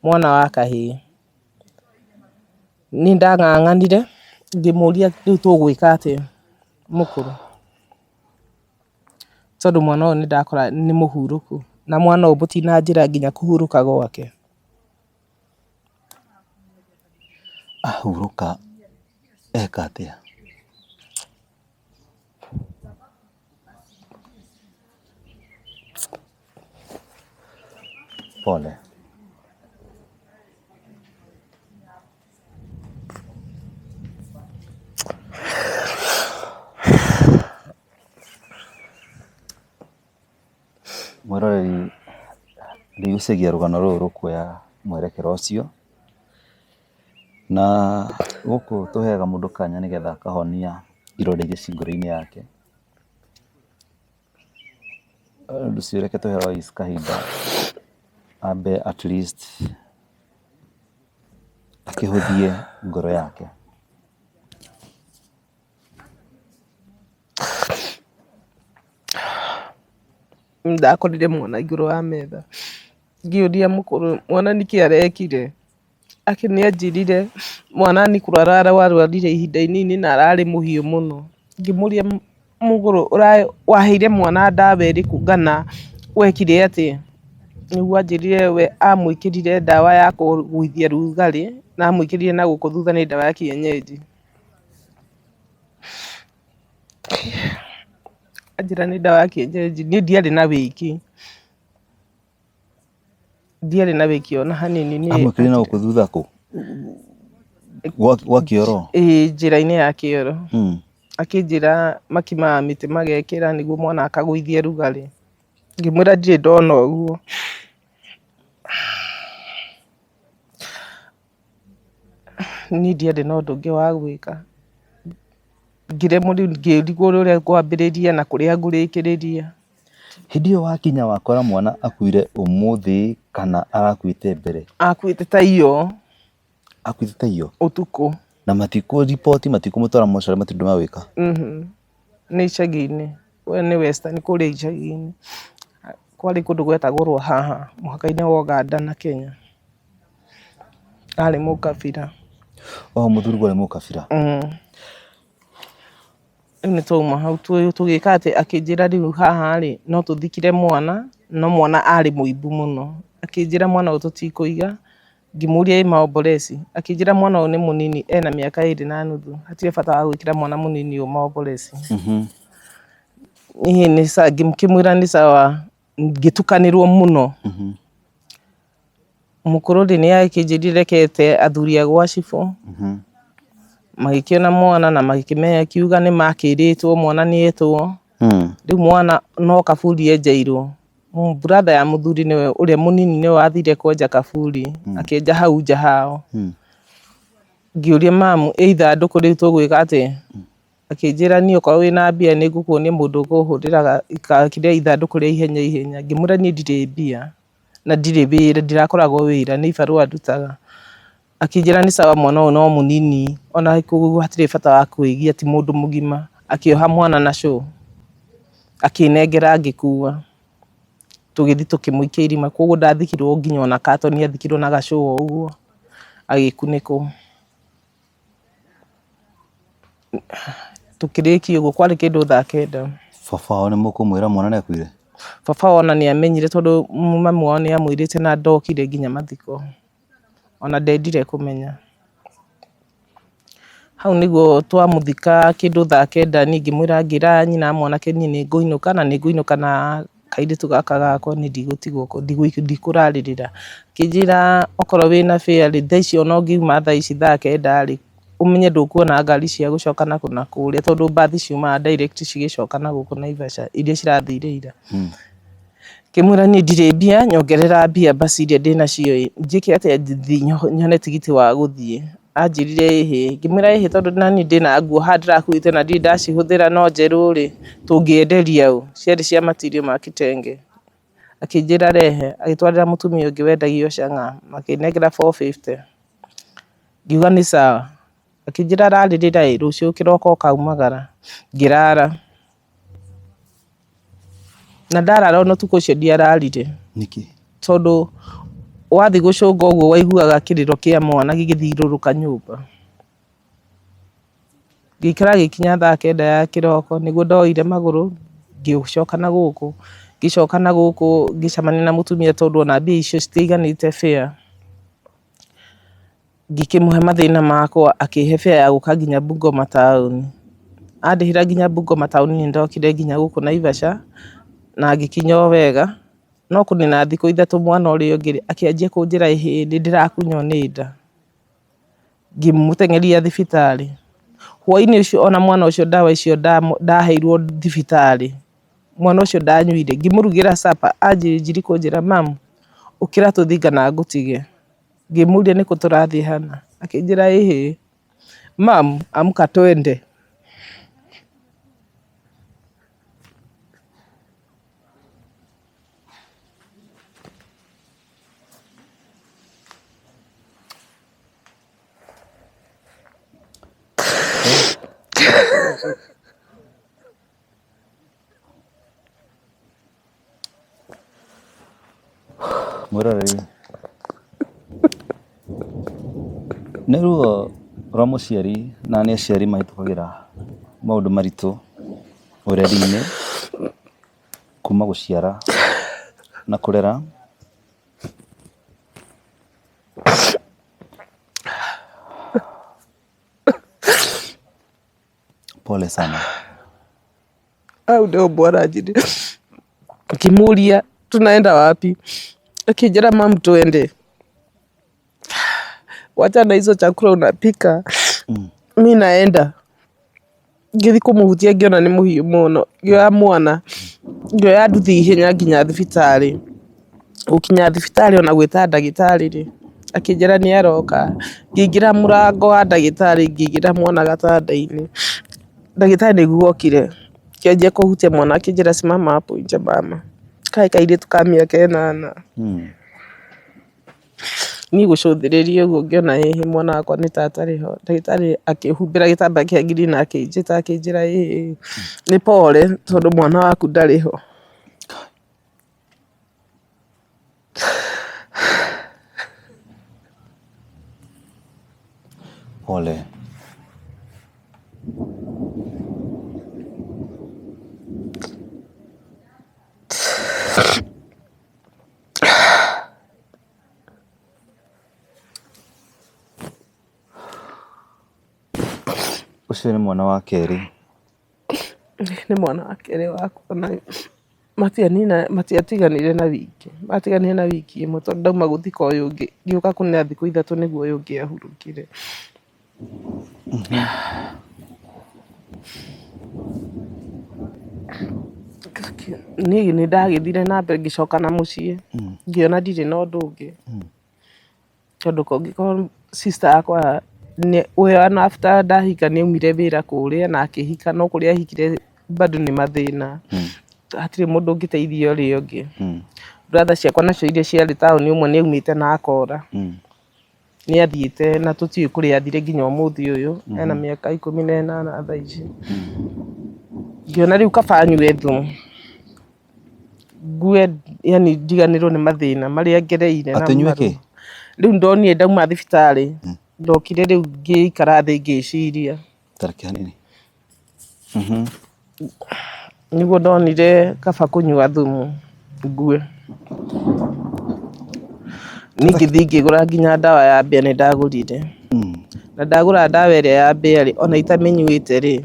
S2: Mwana wa kahĩĩ. Niĩ ndang'ang'anire ngĩmũria rĩu tũgwĩka atĩa mũkũrũ, tondũ mwana ũyũ nĩ ndakora nĩ mũhurũku na mwana ũyũ mũtinanjĩra nginya kũhurũka gwake.
S1: Ahurũka eka atĩa? Pole. Mwĩroreri, ndigwĩciria rũgano rũrũ rũkuoya mwerekera ũcio, na gũkũ tũheaga mũndũ kanya nĩgetha akahonia ironda iria ciĩ ngoro-inĩ yake. Ũndũ ũcio reke tũhe Lois kahinda ambe at least akĩhũthie ngoro yake.
S2: Ndakorire mwana igũrũ wa metha, ngĩũria mũkũrũ mwana nĩkĩ arekire, akĩ nĩ anjĩrire mwana nĩ kũrwara ararwarire ihinda inini na ararĩ mũhiũ mũno. Ngĩmũria mũgũrũ waheire mwana ndawa ĩrĩkũ kana wekire atĩa? Nĩguo anjĩrire we amwĩkĩrire ndawa ya kũgũithia rugarĩ na amwĩkĩrire na gũkũ thutha nĩ ndawa ya kienyeji. Anjĩra nĩ ndawa ya kienyeji, niĩ ndiarĩ na wĩki, ndiarĩ na wĩki ona hanini. Niĩ
S1: Amwĩkĩrire na gũkũ thutha kũ? Gwa kĩoro?
S2: Ĩĩ njĩra-inĩ ya kĩoro. Akĩnjĩra makimaga mĩtĩ magekĩra nĩguo mwana akagũithia rugarĩ. Ngĩmwĩra ndirĩ ndona ũguo. Niĩ ndiarĩ na ũndũ ũngĩ wa gwĩka, ngĩremwo rĩu ngĩrigwo ũrĩa ngwambĩrĩria na kũrĩa ngũrĩkĩrĩria.
S1: Hĩndĩ ĩyo wakinya wakora mwana akuire ũmũthĩ kana arakuĩte mbere?
S2: Akuĩte ta iyo.
S1: Akuĩte ta iyo?
S2: Ũtukũ.
S1: Na matikũ riboti matikũmũtwara mocarĩ matirĩ ũndũ magwĩka?
S2: Nĩ icagi-inĩ, we nĩ western kũrĩa icagi-inĩ. Kwarĩ kũndũ gwetagwo Rwahaha mũhaka-inĩ wa Ũganda na Kenya. Arĩ mũkabira.
S1: O mũthuri arĩ mũkabira?
S2: Rĩu nĩ twauma hau tũgĩka atĩ akĩnjĩra rĩu haha rĩ no tũthikire mwana, no mwana arĩ mũimbu mũno. Akĩnjĩra mwana ũyũ tũtikũiga, ngĩmũria ĩ maombolezi, akĩnjĩra mwana ũyũ nĩ mũnini ena mĩaka ĩrĩ na nuthu, hatirĩ bata wa gwĩkĩra mwana mũnini ũyũ maombolezi. Niĩ nĩ sawa, ngĩkĩmwĩra nĩ sawa, ngĩtukanĩrwo mũno. Mũkũrũ rĩ nĩ akĩnjĩrire rekete athuri a gwa cibũ, magĩkĩona mwana na magĩkĩmenya nĩ makĩrĩtwo mwana nĩ etwo, rĩu mwana no kaburi enjeirwo. Brother ya mũthuri nĩwe ũrĩa mũnini nĩwe wathire kwenja kaburi, akĩenja hau nja hao. Ngĩũria mamu ĩ ithandũkũ rĩu tũgwĩka atĩa? Akĩnjĩra niĩ okorwo wĩna mbia nĩ ngũkuonia mũndũ ũkũhũrĩra kĩrĩa ithandũkũ rĩa ihenya ihenya. Ngĩmwĩra niĩ ndirĩ mbia na ndirĩ wĩra, ndirakoragwo wĩra nĩ ibarũa ndutaga. Akĩnjĩra nĩ sawa mwana ũyũ no mũnini ona hatirĩ bata wa kwĩgia ti mũndũ mũgima. Akĩoha mwana na cũ, akĩnengera ngĩkua. Tũgĩthiĩ tũkĩmũikia irima, koguo ndathikirwo nginya ona katoni athikirwo na gacũ o ũguo, agĩkunĩkwo. Tũkĩrĩkia ũguo kwarĩ kĩndũ thaa kenda.
S1: Baba wao nĩ mũkũmwĩra mwana nĩ akuire?
S2: Baba wao ona nĩ amenyire tondũ mami wao nĩ amwĩrĩte na ndokire nginya mathiko. Ona ndendire kũmenya. Hau nĩguo twamũthika kĩndũ thaa kenda niĩ ngĩmwĩra ngĩra nyina wa mwanake niĩ nĩ ngũinũka na nĩ ngũinũka na kairĩtu gaka gakwa niĩ ndigũtigwo ndikũrarĩrĩra. Akĩnjĩra okorwo wĩna fare rĩ, thaa ici ona ũngiuma thaa ici thaa kenda rĩ, ũmenye ndũkuona ngari cia gũcoka na kũrĩa tondũ mbathi ciumaga direct cigĩcoka na gũkũ Naivasha iria cirathire ira. Ngĩmwĩra niĩ ndirĩ mbia, nyongerera mbia basi iria ndĩnacio ĩ, njĩke atĩa thiĩ nyone tigiti wa gũthiĩ. Anjĩrire ĩhĩ, ngĩmwĩra ĩhĩ tondũ naniĩ ndĩna nguo haha ndĩrakuĩte na ndirĩ ndacihũthĩra no njerũ rĩ, tũngĩenderia ũ? Ciarĩ cia material ma kitenge. Akĩnjĩra rehe, agĩtwarĩra mũtumia ũngĩ wendagio chang'aa, makĩnengera 450. Ngiuga nĩ sawa. Akĩnjĩra rarĩrĩra ĩ, rũciũ kĩroko ũkaumagara. Ngĩrara. Na ndarara ona ũtukũ ũcio ndiararire.
S1: Nĩkĩ?
S2: Tondũ wathiĩ gũcũnga ũguo waiguaga kĩrĩro kĩa mwana gĩgĩthiũrũrũka nyũmba. Ngĩikara gĩkinya thaa kenda ya kĩroko nĩguo ndoire magũrũ ngĩcoka na gũkũ. Ngĩcoka na gũkũ ngĩcemania na mũtumia tondũ ona mbia icio citiaiganĩte fare. Ngĩkĩmũhe mathĩna makwa akĩhe fare ya gũka nginya Bungoma taũni. Andĩhĩra nginya Bungoma taũni nĩ ndokire nginya gũkũ Naivasha na ngĩkinya o wega. No kũnina thikũ ithatũ mwana ũrĩa ũngĩ rĩ, akĩanjia kũnjĩra ĩhĩ nĩ ndĩrakunywo nĩ nda. Ngĩmũteng'eria thibitarĩ. Hwainĩ ũcio ona mwana ũcio ndawa icio ndaheirwo thibitarĩ, mwana ũcio ndanyuire. Ngĩmũrugĩra supper anjĩrire kũnjĩra mum ũkĩra tũthiĩ kana ngũtige. Ngĩmũria nĩkũ tũrathiĩ hana, akĩnjĩra ĩhĩ mum amka twende.
S1: Mwĩroreri, nĩ ruo rwa mũciari na nĩ aciari mahĩtũkagĩra maũndũ maritũ ũreri-inĩ, kuma gũciara na kũrera. Pole sana.
S2: Hau nĩho mwana anjĩrire, ngĩmũria tunaenda wapi, akĩnjĩra mum twende, wacha na hizo chakula unapika, mi naenda. Ngĩthiĩ kũmũhutia ngĩona nĩ mũhiũ mũno, ngĩoya mwana, ngĩoya nduthi ihenya nginya thibitarĩ. Gũkinya thibitarĩ ona gwĩta ndagĩtarĩ rĩ, akĩnjĩra nĩ aroka. Ngĩingĩra mũrango wa ndagĩtarĩ ngĩigĩrĩra mwana gatanda-inĩ, ndagĩtarĩ nĩguo okire, akĩanjia kũhutia mwana akĩnjĩra simama hapo nje mama. Karĩ kairĩtu ka mĩaka ĩnana. Niĩ gũcũthĩrĩria ũguo ngĩona ĩhĩ mwana wakwa nĩ ta atarĩ ho, ndagĩtarĩ akĩhumbĩra gĩtambaya kĩa ngirini na akĩnjĩta akĩnjĩra ĩhĩ nĩ pole tondũ mwana waku ndarĩ ho.
S1: Pole. Ũcio nĩ mwana wa kerĩ.
S2: Nĩ mwana wa kerĩ wakwa na matiatiganire na wiki, matiganire na wiki ĩmwe tondũ ndauma gũthika ũyũ ũngĩ ngĩũka kũnina thikũ ithatũ nĩguo ũyũ ũngĩ ahurũkire. Niĩ nĩ ndagĩthire na mbere ngĩcoka na mũciĩ, ngĩona ndirĩ na ũndũ ũngĩ, tondũ kũngĩkorwo sister yakwa we ona after ndahika nĩ aumire wĩra kũrĩa na akĩhika no kũrĩa ahikire bado nĩ mathĩna, hatirĩ mũndũ ũngĩteithia ũrĩa ũngĩ. Brother ciakwa nacio iria ciarĩ taũni ũmwe nĩ aumĩte na akora. Nĩ athiĩte na tũtiũĩ kũrĩa athire nginya ũmũthĩ ũyũ, ena mĩaka 18 thaa ici. Ngĩona rĩu kaba nyue thumu, ngue yani ndiganĩrwo nĩ mathĩna marĩa ngereire.
S1: Atĩ ũnyue kĩ?
S2: Rĩu ndonire ndauma thibitarĩ, ndokire rĩu ngĩikara thĩ ngĩciria.
S1: Ta reke hanini.
S2: Nĩguo ndonire kaba kũnyua thumu ngue. Niĩ ngĩthiĩ ngĩgũra nginya ndawa ya mbĩa nĩ ndagũrire. Na ndagũra ndawa ĩrĩa ya mbĩa rĩ, ona itamĩnyuĩte rĩ,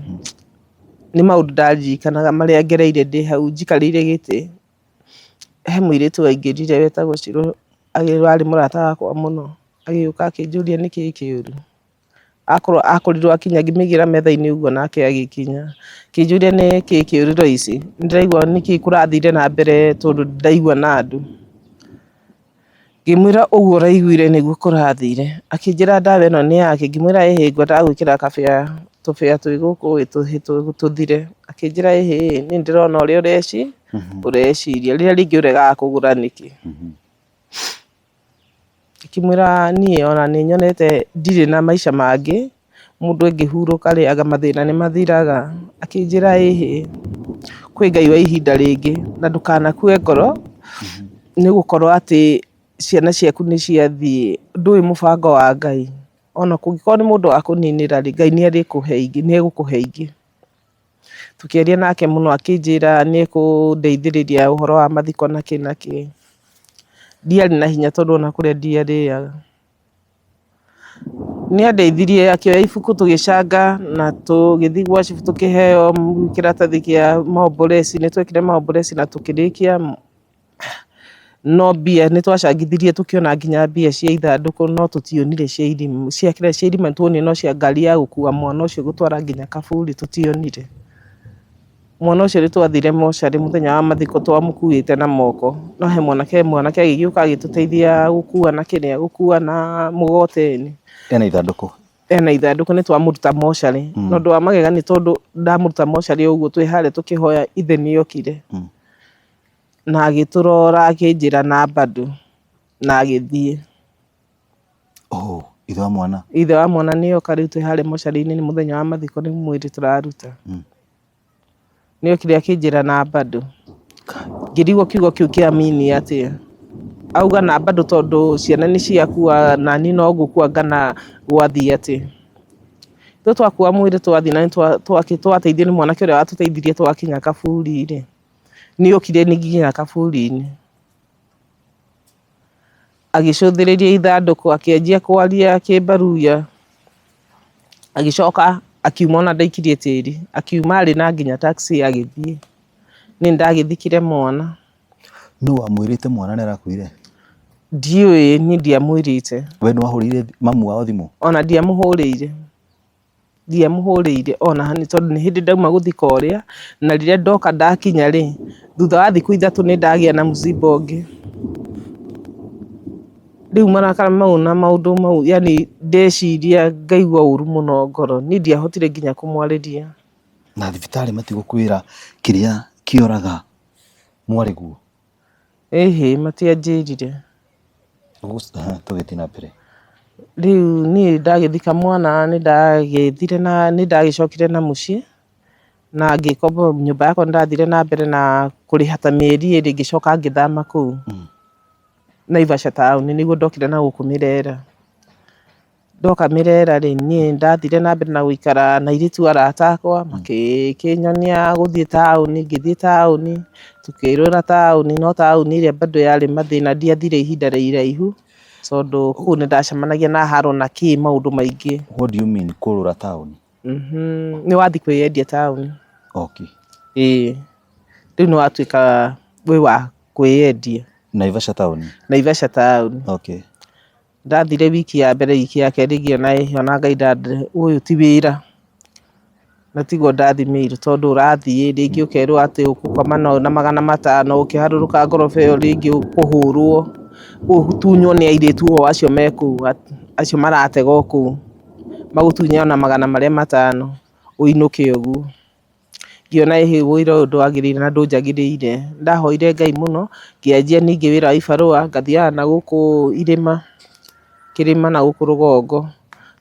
S2: nĩ maũndũ ndaririkanaga marĩa ngereire ndĩ hau njikarĩire gĩtĩ. He mũirĩtu waingĩrire wetagwo Shiro, warĩ mũrata wakwa mũno, agĩũka akĩnjũria nĩkĩĩ kĩũru. Akorwo akorirwo akinya ngĩmĩigĩra metha-inĩ ũguo nake agĩkinya. Akĩnjũria nĩ kĩĩ kĩũru Loice, nĩndĩraigua nĩkĩĩ kũrathire na mbere tondũ ndaigua na andũ. Ngĩmwĩra ũguo ũraiguire nĩguo kũrathire. Akĩnjĩra ndawa ĩno nĩ yakĩ, ngĩmwĩra ĩhĩ ngwendaga gwĩkĩra kabĩa tũbĩa twĩ gũkũ ĩ tũthire. Akĩnjĩra ĩhĩ niĩ nĩndĩrona ũrĩa ũreciria, rĩrĩa rĩngĩ ũregaga kũgũra nĩkĩ? Ngĩmwĩra niĩ ona nĩ nyonete ndirĩ na maica mangĩ, Mũndũ angĩhurũka rĩ, anga mathĩna nĩ mathiraga? Akĩnjĩra ĩhĩ, kwĩ Ngai wa ihinda rĩngĩ na ndũkanakue ngoro nĩ gũkorwo atĩ ciana ciaku nĩ ciathiĩ, ndũĩ mũbango wa Ngai. Ona kũngĩkorwo nĩ mũndũ wa kũninĩra rĩ, Ngai nĩ arĩkũhe ingĩ, nĩ egũkũhe ingĩ. Tũkĩaria nake mũno akĩnjĩra nĩ ekũndeithĩrĩria ũhoro wa mathiko na kĩ na kĩ. Ndiarĩ na hinya tondũ ona kũrĩa ndiarĩaga. Nĩ andeithirie akĩoya ibuku tũgĩcanga na tũgĩthiĩ gwa cibũ tũkĩheo kĩratathi kĩa maombolezi, nĩ twekire maombolezi na tũkĩrĩkia, no mbia nĩ twacangithirie tũkĩona nginya mbia cia ithandũkũ no tũtionire cia irima, cia kĩrĩa cia irima nĩ tuonire no cia ngari ya gũkua mwana ũcio gũtwara nginya kaburi tũtionire. Mwana ũcio nĩ twathire mocarĩ mũthenya wa mathiko twamũkuĩte na moko, no he mwanake mwanake agĩgĩũka agĩtũteithia gũkua na kĩrĩa gũkua na mũgogoteni.
S1: Ena ithandũkũ?
S2: Ena ithandũkũ nĩ twamũruta mocarĩ, na ũndũ wa magegania tondũ ndamũruta mocarĩ ũguo twĩ harĩa tũkĩhoya ithe nĩ okire, na agĩtũrora akĩnjĩra na bado na agĩthiĩ.
S1: Oh, ithe wa mwana?
S2: Ithe wa mwana nĩ oka rĩu twĩ harĩa mocarĩ-inĩ nĩ mũthenya wa mathiko nĩ mwĩrĩ tũraruta. Nĩ okire akĩnjĩra na bado. Ngĩrigwo kiugo kĩu kĩa mean atĩa. Auga na bado tondũ ciana nĩ ciakua na niĩ no ngũkua kana gwathiĩ atĩa. Ithuĩ twakua mwĩrĩ twathiĩ na nĩ twateithio nĩ mwanake ũrĩa watũteithirie twakinya kaburi-rĩ, nĩ okire nginya kaburi-inĩ. Agĩcũthĩrĩria ithandũkũ akĩanjia kwaria kĩmbaruya, agĩcoka akiuma ona ndaikirie tĩri, akiuma arĩ na nginya taxi agĩthiĩ. Niĩ nĩndagĩthikire mwana.
S1: Nũ wamwĩrĩte mwana nĩ arakuire?
S2: Ndiũĩ, niĩ ndiamwĩrĩte.
S1: We nĩ wahũrĩire mamu wao thimũ?
S2: Ona ndiamũhũrĩire. Ndiamũhũrĩire ona hanini tondũ nĩ hĩndĩ ndauma gũthika ũrĩa, na rĩrĩa ndoka ndakinya rĩ, thutha wa thikũ ithatũ nĩ ndagĩa na mũcimba ũngĩ. Rĩu marakara mau na maũndũ mau yaani ndeciria ngaigua ũru mũno ngoro, niĩ ndiahotire nginya kũmwarĩria.
S1: Na thibitarĩ matigũkwĩra kĩrĩa kĩoraga mwarĩguo?
S2: Ĩhĩ matianjĩrire.
S1: Tũgĩthiĩ na mbere.
S2: Rĩu niĩ ndagĩthika mwana nĩ ndagĩthire na nĩ ndagĩcokire na mũciĩ, na ngĩkomba nyũmba yakwa nĩ ndathire na mbere na kũrĩha ta mĩeri ĩrĩ ngĩcoka ngĩthama kũu Naivasha taũni nĩguo ndokire na gũkũ Mĩrera. Ndoka Mĩrera rĩ, niĩ nĩ ndathire na mbere na gũikara na airĩtu arata akwa, makĩnyonia gũthiĩ taũni, ngĩthiĩ taũni, tũkĩrũra taũni, no taũni ĩrĩa bado yarĩ mathĩna ndiathire ihinda iraihu, tondũ kũu nĩ ndacemanagia na haro na kĩ maũndũ maingĩ.
S1: What do you mean kũrũra taũni?
S2: Nĩ wathiĩ kwĩyendia taũni.
S1: Okay.
S2: Ĩĩ, rĩu nĩ watuĩka wĩ wa kwĩyendia.
S1: Naivasha taũni?
S2: Naivasha taũni.
S1: Okay.
S2: Ndathire wiki ya mbere wiki ya kerĩ ngĩona ĩ ona Ngai ũyũ ti wĩra, na tiguo ndathimĩirwo tondũ ũrathiĩ rĩngĩ ũkerwo atĩ ũgũkoma na 500 ũkĩharũrũka ngoroba ĩyo rĩngĩ ũkũhũrwo, ũtunywo nĩ airĩtu o acio me kũu, acio maratega o kũu, magũtunye ona magana marĩa matano ũinũke ũguo. Ngĩona ĩhĩ wĩra ũyũ ndwagĩrĩire na ndũnjagĩrĩire. Ndahoire Ngai mũno, ngĩanjia ningĩ wĩra wa ibarũa, ngathiaga na gũkũ irĩma, kĩrĩma na gũkũ rũgongo,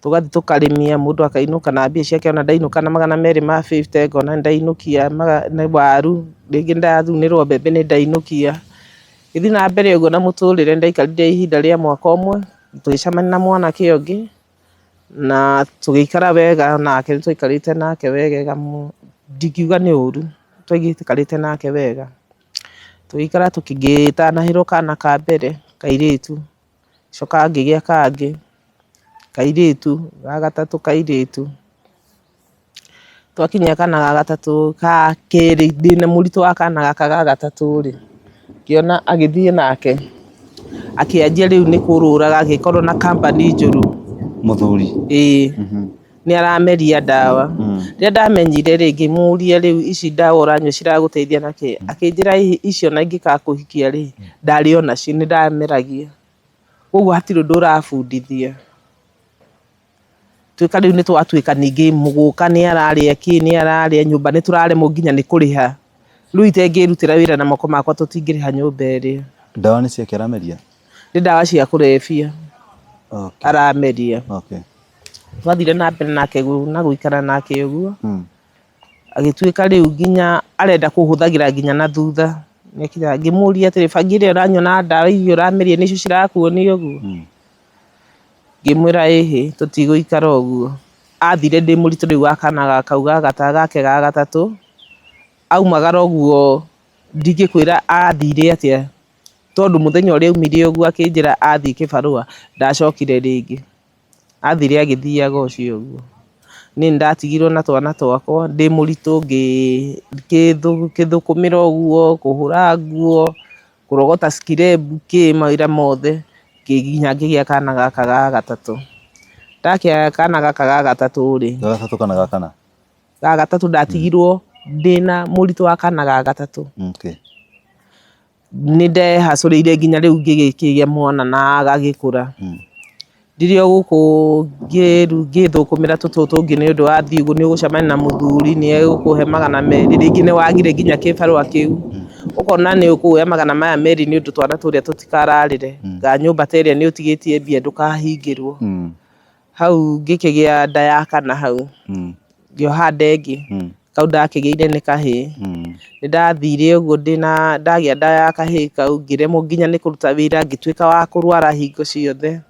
S2: tũgathiĩ tũkarĩmia mũndũ akainũka na mbia ciake, ona ndainũka na 250 ngona nĩ ndainũkia waru, rĩngĩ ndathunĩrwo mbembe nĩ ndainũkia. Ngĩthiĩ na mbere ũguo na mũtũrĩre, nĩ ndaikarire ihinda rĩa mwaka ũmwe, tũgĩcemania na mwanake ũngĩ, na tũgĩikara wega nake, nĩ twaikarĩte nake wegega mũno, ndingiuga nĩ ũru, twaikarĩte nake wega. Tũgĩikara ngĩtanahĩrwo kana ka mbere kairĩtu, ngĩcoka ngĩgĩa kangĩ kairĩtu, ga gatatũ kairĩtu. Twakinyia kana ga gatatũ ga kerĩ ndĩna mũritũ wa kana gaka ga gatatũ rĩ, ngĩona agĩthiĩ nake, akĩanjia rĩu nĩ kũrũraga agĩkorwo na company njũru.
S1: Mũthuri?
S2: Ĩĩ, nĩ arameria ndawa. Rĩrĩa ndamenyire rĩ, ngĩmũria rĩu ici ndawa ũranyua ciragũteithia na kĩ? Akĩnjĩra icio ona ingĩgakũhikia rĩ, ndarĩ o nacio nĩ ndameragia. Koguo hatirĩ ũndũ ũrabundithia. Tuĩka rĩu nĩ twatuĩka ningĩ mũgũka nĩ ararĩa kĩ nĩ ararĩa nyũmba nĩ tũraremwo nginya nĩ kũrĩha. Rĩu itengĩrutĩra wĩra na moko makwa tũtingĩrĩha nyũmba ĩrĩa.
S1: Ndawa nĩ ciake arameria?
S2: Nĩ ndawa cia kũrebia arameria.
S1: Okay.
S2: Twathire na mbere nake na gũikara nake ũguo, agĩtuĩka rĩu nginya arenda kũhũthagĩra nginya na thutha. Nĩakinya ngĩmũria atĩrĩ, bangi ĩrĩa ũranyua na ndawa iria ũrameria nĩcio cirakuonia ũguo? Ngĩmwĩra ĩhĩ, tũtigũikara ũguo. Athire ndĩ mũritũ rĩu wa kana kau gake ga gatatũ, aumagara ũguo ndingĩkwĩra athire atĩa, tondũ mũthenya ũrĩa aumire ũguo akĩnjĩra athiĩ kĩbarũa, ndacokire rĩngĩ. Athire agĩthiaga ũcio ũguo. Niĩ nĩndatigirwo na twana twakwa ndĩ mũritũ, ngĩthũkũmĩra ũguo, kũhũra nguo, kũrogota scrap kĩ mawĩra mothe, nginya ngĩgĩa kana gaka ga gatatũ. Ndakĩa kana gaka ga gatatũ rĩ,
S1: Ga gatatũ kana ga kana?
S2: Ga gatatũ ndatigirwo ndĩna mũritũ wa kana ga gatatũ. Nĩ ndehacũrĩire nginya rĩu ngĩgĩkĩgĩa mwana na agagĩkũra. Ndĩrĩ o gũkũ ngĩthũkũmĩra tũtũ tũngĩ nĩ ũndũ wa thiĩ ũguo nĩ ũgũcemania na mũthuri nĩ egũkũhe 200, rĩngĩ nĩ wagire nginya kĩbarũa kĩu. Ũkona nĩ ũkuoya 200 nĩ ũndũ twana tũrĩa tũtikararĩre. Kana nyũmba ta ĩrĩa nĩ ũtigĩtie mbia ndũkahingĩrwo. Hau ngĩkĩgĩa nda ya kana hau, ngĩoha nda ĩngĩ. Kau ndakĩgĩire nĩ kahĩĩ. Nĩ ndathire ũguo ndĩna ndagĩa nda ya kahĩĩ kau, ngĩremwo nginya nĩ kũruta wĩra, ngĩtuĩka wa kũrwara hingo ciothe.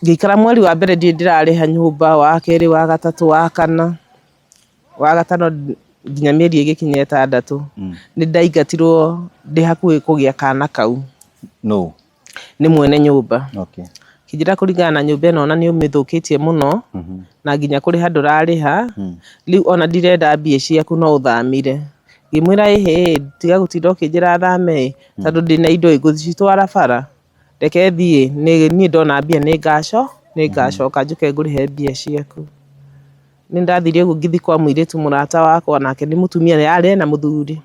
S2: Ngĩikara mweri wa mbere ndirĩ ndĩrarĩha nyũmba, wa kerĩ, wa gatatũ, wa kana, wa gatano nginya mĩeri ĩgĩkinya 6. Nĩ ndaingatirwo ndĩ hakuhĩ kũgĩa kana kau.
S1: Nũ?
S2: Nĩ mwene nyũmba. Akĩnjĩra kũringana na nyũmba ĩno ona nĩ ũmĩthũkĩtie mũno, na nginya kũrĩha ndũrarĩha, rĩu ona ndirenda mbia ciaku no ũthamire. Ngĩmwĩra ĩhĩ, tiga gũtinda ũkĩnjĩra thame ĩ, tondũ ndĩna indo ĩ, ngũcitwara bara? Reke thiĩ, niĩ ndona mbia nĩ ngacoka njũke ngũrĩhe mbia ciaku. Nĩ ndathire ũguo ngĩthiĩ kwa mũirĩtu mũrata wakwa, nake nĩ mũtumia yarĩ ena mũthuri.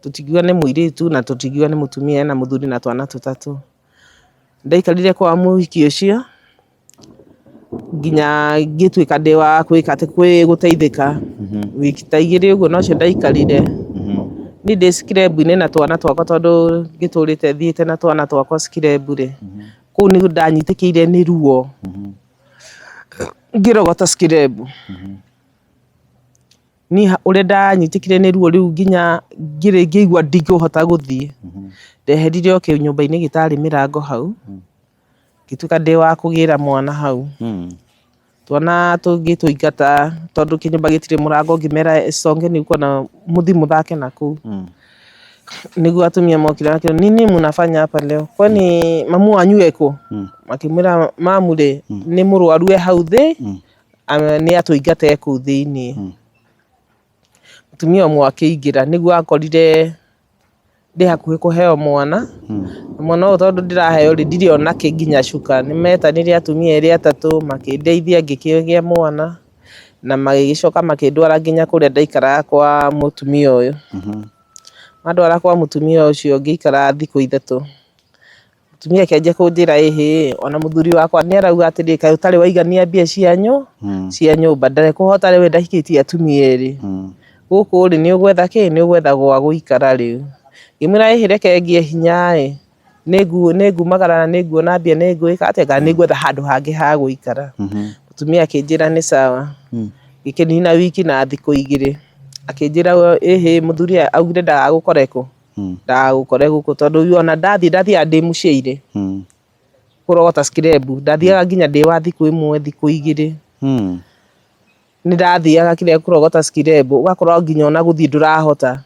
S2: Tũtingiuga nĩ mũirĩtu na tũtingiuga nĩ mũtumia, ena mũthuri na twana tũtatũ. Ndaikarire kwa mũhiki ũcio nginya ngĩtuĩka ndĩ wa gwĩka atĩ gũteithĩka. Wiki ta igĩrĩ ũguo nocio ndaikarire. Niĩ ndĩ scrap-inĩ na twana twakwa tondũ ngĩtũrĩte thiĩte na twana twakwa scrap rĩ, kũu nĩguo ndanyitĩkĩire nĩ ruo ngĩrogota scrap. Niĩ ũrĩa ndanyitĩkire nĩ ruo rĩu nginya ngĩigua ndingĩhota gũthiĩ, ndeherire o kĩnyũmba-inĩ gĩtarĩ mĩrango hau, ngĩtuĩka ndĩ wa kũgĩra mwana hau. Twana tũngĩtũingata tondũ kĩnyũmba gĩtirĩ mũrango ngĩmera congeni huko na mũthiĩ mũthake nakũu. Nĩguo atumia mokire makĩra nini mnafanya hapa leo kwani mamu wanyu eko? Makĩmwĩra mamu rĩ nĩ mũrwaru e hau thĩ nĩ atũingata e kũu thĩiniĩ. Mũtumia ũmwe akĩingĩra nĩguo akorire ndĩ hakuhĩ kũheo mwana, na mwana ũyũ tondũ ndĩraheo rĩ, ndirĩ ona kĩ nginya cuka. Nĩ metanire atumia erĩ atatũ makĩndeithia ngĩkĩgĩa mwana, na magĩgĩcoka makĩndwara nginya kũrĩa ndaikaraga kwa mũtumia ũyũ. Mandwara kwa mũtumia ũcio ngĩikara thikũ 3. Mũtumia akĩanjia kũnjĩra ĩhĩ, ona mũthuri wakwa nĩ arauga atĩrĩ, kaĩ ũtarĩ waigania mbia cia nyũmba, ndekũhota rĩu we ndahikĩtie atumia erĩ. Gũkũ rĩ, nĩ ũgwetha kĩ, nĩ ũgwetha gwa gũikara rĩu. Ngĩmwĩra ĩhĩ reke ngĩe hinya ĩ, nĩ ngumagara na nĩ nguona mbia nĩ ngwĩka atĩa, kana nĩ ngwetha handũ hangĩ ha gũikara. Mũtumia akĩnjĩra nĩ sawa. Ngĩkĩnina wiki na thikũ 2. Akĩnjĩra ĩhĩ mũthuri augire ndagagũkore kũ? Ndagagũkore gũkũ tondũ ona ndathiĩ ndathiaga ndĩ mũciaire kũrogota scrap, ndathiaga nginya ndĩ wa thikũ 1 thikũ 2. Nĩ ndathiaga kĩrĩa kũrogota scrap, ũgakorwo nginya ona gũthiĩ ndũrahota.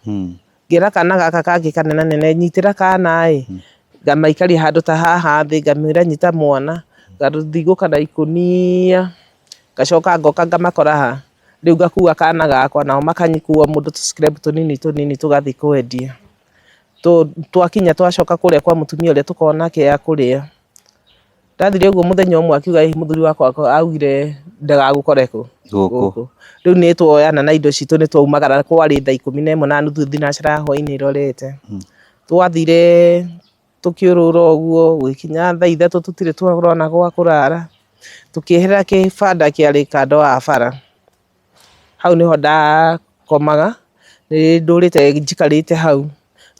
S2: Ngĩra kana gaka kangĩ kanenanene nyitĩra kana ĩ, ngamaikaria handũ ta haha thĩ, ngamwĩra nyita mwana, ngathiĩ gũka na ikũnia, ngacoka ngoka ngamakora haha. Rĩu ngakua kana gakwa nao makanyikua mũndũ tũ scrap tũnini tũnini tũgathiĩ kwendia. Twakinya twacoka kũrĩa kwa mũtumia ũrĩa tũkona kĩa kũrĩa. Ndathire ũguo mũthenya ũmwe akiuga ĩ mũthuri wakwa augire ndagagũkore kũ?
S1: Gũkũ.
S2: Rĩu nĩ tuoyana na indo citũ nĩ twaumagara kwarĩ thaa 11:30 thinacara ya hwainĩ ĩrorete. Twathire tũkĩũrũra ũguo gũgĩkinya thaa 3 tũtirĩ twarona gwa kũrara. Tũkĩeherera kĩbanda kĩarĩ kando wa bara. Hau nĩho ndakomaga, nĩ ndũrĩte njikarĩte hau.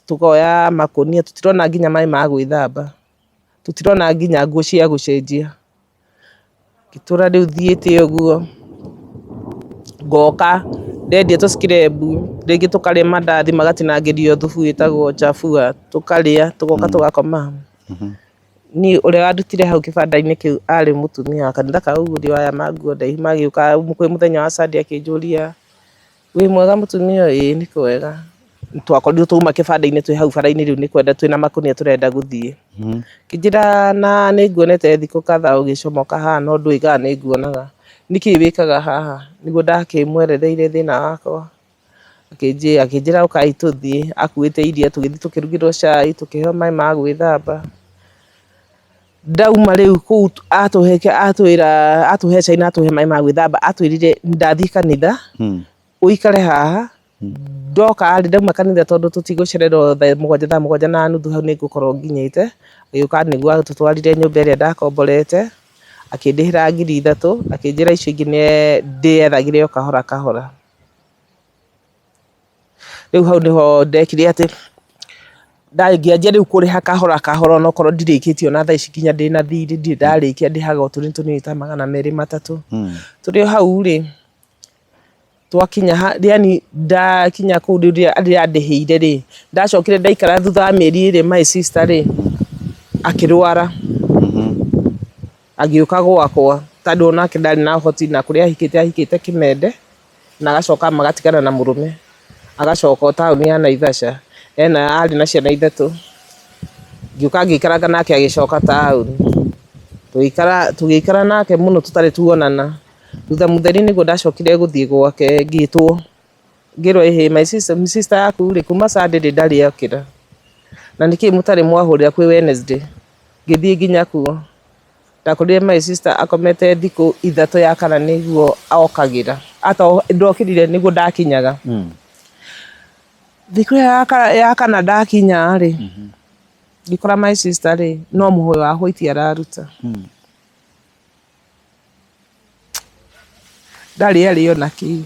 S2: Tũkoya makũnia, tũtirona nginya maĩ ma gwĩthamba, tũtirona nginya nguo cia gũcenjia. Ngĩtũra rĩu thiĩte ũguo, ngoka ndendia tũcikirebu, rĩngĩ tũkarĩa mandathi magatinangĩrio thubu wĩtagwo chafua, tũkarĩa tũgoka tũgakoma. Niĩ ũrĩa wandutire hau kĩbanda-inĩ kĩu arĩ mũtumia wa kanitha ka ũguũrio aya ma nguo ndaihu magĩũka kwĩ mũthenya wa Sunday akĩnjũria, wĩ mwega mũtumia ũyũ? Ĩĩ nĩ kwega. Twakorirwo twauma kĩbanda-inĩ twĩ hau bara-inĩ rĩu nĩ kwenda twĩna makũnia tũrenda gũthiĩ. Akĩnjĩra na nĩ nguonete thikũ kadhaa ũgĩcomoka haha no ndũĩ kana nĩ nguonaga. Nĩkĩĩ wĩkaga haha? Nĩguo ndakĩmweretheire thĩna wakwa. Akĩnjĩra ũkai tũthiĩ, akuĩte iria tũgĩthiĩ tũkĩrugĩrwo cai, tũkĩheo maĩ ma gwĩthamba. Ndauma rĩu kũu atũhe atwĩra atũhe cai na atũhe maĩ ma gwĩthamba, atwĩrire ndathiĩ kanitha, ũikare haha, ndoka rĩ, ndauma kanitha tondũ tũtigũcererwo thaa mũgwanja, thaa mũgwanja na nuthu hau nĩ ngũkorwo nginyĩte, agĩũka nĩguo atũtwarire nyũmba ĩrĩa ndakomborete, akĩndĩhĩra 3,000, akĩnjĩra icio ingĩ ndĩyethagĩre o kahora kahora. Rĩu hau nĩho ndekire atĩ, ngĩanjia rĩu kũrĩha kahora kahora onokorwo ndirĩkĩtie ona thaa ici nginya ndĩna thirĩ ndirĩ ndarĩkia ndĩhaga o tũnini tũnini ta 200 300. Tũrĩ o hau rĩ, twakinya yaani ndakinya kũu rĩu rĩrĩa andĩhĩire rĩ, ndacokire ndaikara thutha wa mĩeri ĩrĩ my sister rĩ, akĩrwara. Agĩũka gwakwa tondũ onake ndarĩ na ũhoti na kũrĩa ahikĩte ahikĩte Kĩmende na agacoka magatigana na mũrũme agacoka o taũni ya Naivasha ena arĩ na ciana ithatũ. Ngĩũka ngĩikaranga nake agĩcoka taũni, tũgĩikara nake mũno tũtarĩ tuonana. Thutha mũtheri nĩguo ndacokire gũthiĩ gwake ngĩtwo ngĩrwo ĩhĩ my sister yaku rĩ kuma Sunday ndarĩ okĩra na nĩkĩ mũtarĩ mwahũrĩra kwĩ Wednesday. Ngĩthiĩ nginya kuo, ndakorire my sister akomete thikũ ithatũ ya kana nĩguo okagĩra, ndokĩrire nĩguo ndakinyaga. Thikũ ĩyo ya kana ndakinya rĩ, ngĩkora my sister rĩ, no mũhoyo wa white araruta. Ndarĩ arĩ ona kĩ.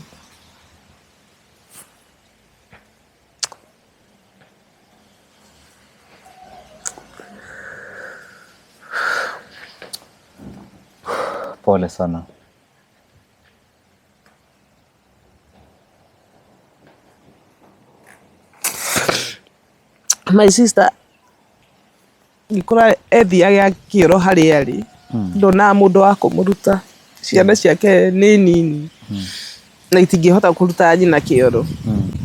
S1: Pole sana.
S2: My sister ngĩkora ethiaga kĩoro harĩa arĩ, ndonaga mũndũ wa kũmũruta. Ciana ciake nĩ nini na itingĩhota kũruta nyina kĩoro.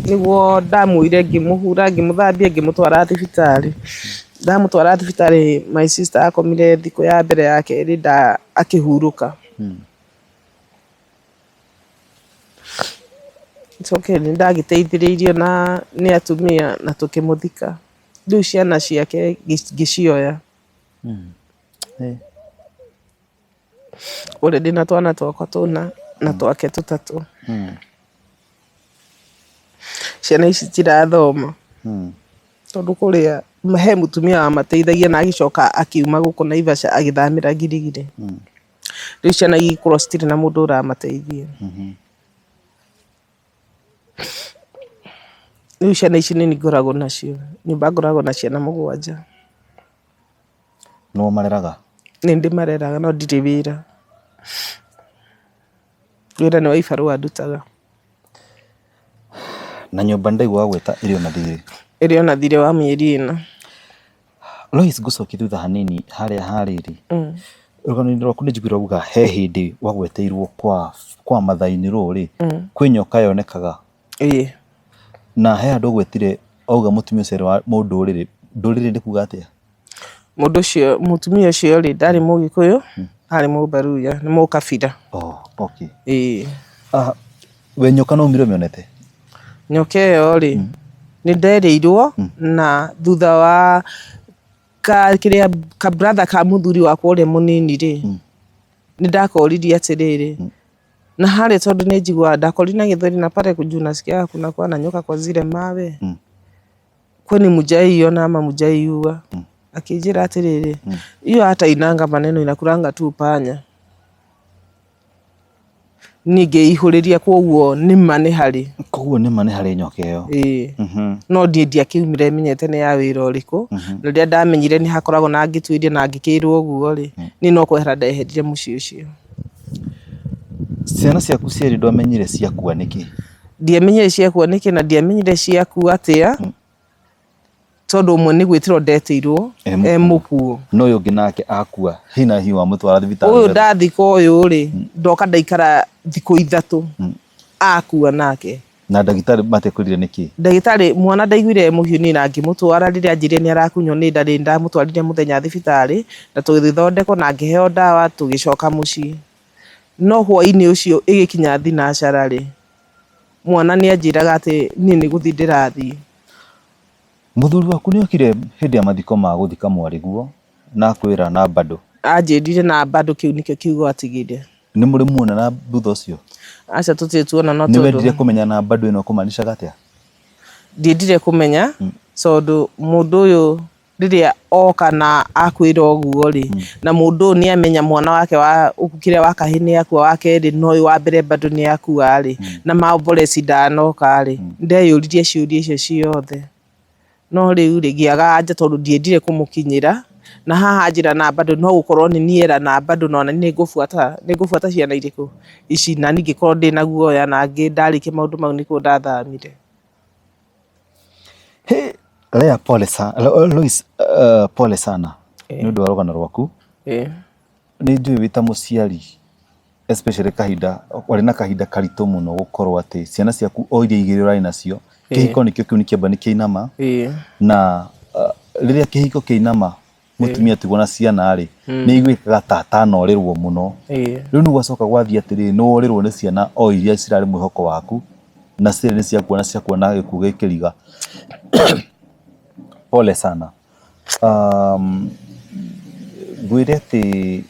S2: Nĩguo ndamuoire ngĩmũhura, ngĩmũthambia, ngĩmũtwara thibitarĩ. Ndamũtwara thibitarĩ my sister akomire thikũ ya mbere ya kerĩ akĩhurũka. Njoke nĩ ndagĩteithĩrĩirio nĩ atumia na tũkĩmũthika. Rĩu ciana ciake ngĩcioya. Already ndĩna twana twakwa tũna na twake tũtatũ. Ciana ici citirathoma tondũ kũrĩa he mũtumia wamateithagia na agĩcoka akiuma gũkũ Naivasha agĩthamĩra Giligili. Rĩu ciana igĩkorwo citirĩ na mũndũ ũramateithia. Rĩu ciana ici nĩ niĩ ngoragwo nacio, nyũmba ngoragwo na ciana mũgwanja.
S1: Nĩwe ũmareraga?
S2: Nĩ ndĩmareraga no ndirĩ wĩra. Wĩra nĩ wa ibarũa ndutaga.
S1: Na nyũmba nĩndaigua wagweta ĩrĩ ona thirĩ?
S2: Ĩrĩ ona thirĩ wa mĩeri ĩna.
S1: Lois ngũcokie thutha hanini harĩa ha rĩrĩ, rũgano-inĩ rwaku nĩ njiguire wauga he hĩndĩ wagweteirwo kwa Mathai-inĩ rĩ, kwĩ nyoka yonekaga.
S2: Ĩĩ.
S1: Na he handũ ũgwetire wauga mũtumia ũcio arĩ wa mũndũrĩrĩ, ndũrĩrĩ nĩ kuga atĩa?
S2: Mũndũ ũcio, mũtumia ũcio rĩ, ndarĩ mũgĩkũyũ, arĩ mũmbaruya, nĩ mũkabira.
S1: Oh, okay.
S2: Ĩĩ.
S1: We nyoka no umire ũmĩonete?
S2: Nyoka ĩyo rĩ, nĩ nderĩirwo na thutha wa kĩrĩa ka brother ka mũthuri wakwa ũrĩa mũnini rĩ, nĩ ndakoririe atĩrĩrĩ, na harĩa tondũ nĩ njiguaga ndakorire na gĩthweri na pale juu nasikiaga kunakuwa na nyoka kwa zile mawe kwani mjaiona ama mjaiua? Akĩnjĩra atĩrĩrĩ, hiyo hata inanga maneno inakulanga tu panya. Niĩ ngĩihũrĩria koguo nĩma nĩ harĩ.
S1: Koguo nĩma nĩ harĩ nyoka ĩyo.
S2: Ĩĩ. No niĩ ndiakiumire menyete nĩ ya wĩra ũrĩkũ. Na rĩrĩa ndamenyire nĩ hakoragwo na ngĩtuĩria na ngĩkĩrwo ũguo rĩ, niĩ no kwehera ndeherire mũciĩ ũcio.
S1: Ciana ciaku cierĩ ndwamenyire ciakua nĩkĩ?
S2: Ndiamenyire ciakua nĩkĩ na ndiamenyire ciakua atĩa, tondũ ũmwe nĩ gwĩtĩrwo ndetĩirwo e mũkuũ.
S1: No ũyũ ũngĩ nake akua hi na hi wamũtwara thibitarĩ.
S2: Ũyũ ndathika ũyũ rĩ, ndoka ndaikara thikũ 3 akua nake.
S1: Na ndagĩtarĩ matekwĩrire nĩkĩ?
S2: Ndagĩtarĩ mwana ndaiguire e mũhiũ niĩ na ngĩmũtwara rĩrĩa anjĩrire nĩ arakunywo nĩ nda rĩ, ndamũtwarire mũthenya thibitarĩ na tũgĩthondekwo na ngĩheo ndawa tũgĩcoka mũciĩ. No hwainĩ ũcio ĩgĩkinya thinacara rĩ, mwana nĩ anjĩraga atĩ niĩ nĩ gũthiĩ ndĩrathiĩ.
S1: Mũthuri waku nĩ okire hĩndĩ ya mathiko ma gũthika mwarĩguo na akwĩra na bado?
S2: Anjĩrire na bado, kĩu nĩkĩo kiugo atigire.
S1: Nĩ mũrĩ muonana thutha ũcio?
S2: Aca, tũtirĩ tuonana.
S1: Nĩ wendire kũmenya na bado ĩno kũmaanishaga atĩa?
S2: Ndiendire kũmenya, tondũ mũndũ ũyũ rĩrĩa oka na akwĩra ũguo rĩ, na mũndũ ũyũ nĩ amenya mwana wake wa kĩrĩa wa kahĩĩ nĩ akua, wa kerĩ na ũyũ wa mbere bado nĩ akua rĩ, na maomboreci ndanoka rĩ, ndeyũririe ciũria icio ciothe. No rĩu rĩ, ngĩaga anja tondũ ndiendire kũmũkinyĩra, na haha anjĩra na bado no gũkorwo nĩ niĩ era na bado, na ona niĩ nĩngũbuata ciana irĩkũ ici, na niĩ ngĩkorwo ndĩna guoya, na ndarĩkia maũndũ mau nĩkuo ndathamire.
S1: Hey, Lea, pole sana. Lois, pole sana nĩ ũndũ wa rũgano rwaku. Nĩ njũĩ wĩ ta mũciari, especially kahinda warĩ na kahinda karitũ mũno gũkorwo atĩ ciana ciaku o iria igĩrĩ ũrarĩ nacio, kĩhiko nĩkĩo kĩu nĩkĩamba nĩkĩinama, na rĩrĩa kĩhiko kĩinama mũtumia atigwo na ciana rĩ, nĩ aiguĩkaga ta atanorĩrwo mũno. Rĩu nĩ gwacoka gwathiĩ atĩrĩrĩ, nĩ worĩrwo nĩ ciana o iria cirarĩ mwĩhoko waku, na cierĩ nĩ ciakua na ciakua na gĩkuũ gĩkĩriga. Pole sana. Ngwĩre atĩ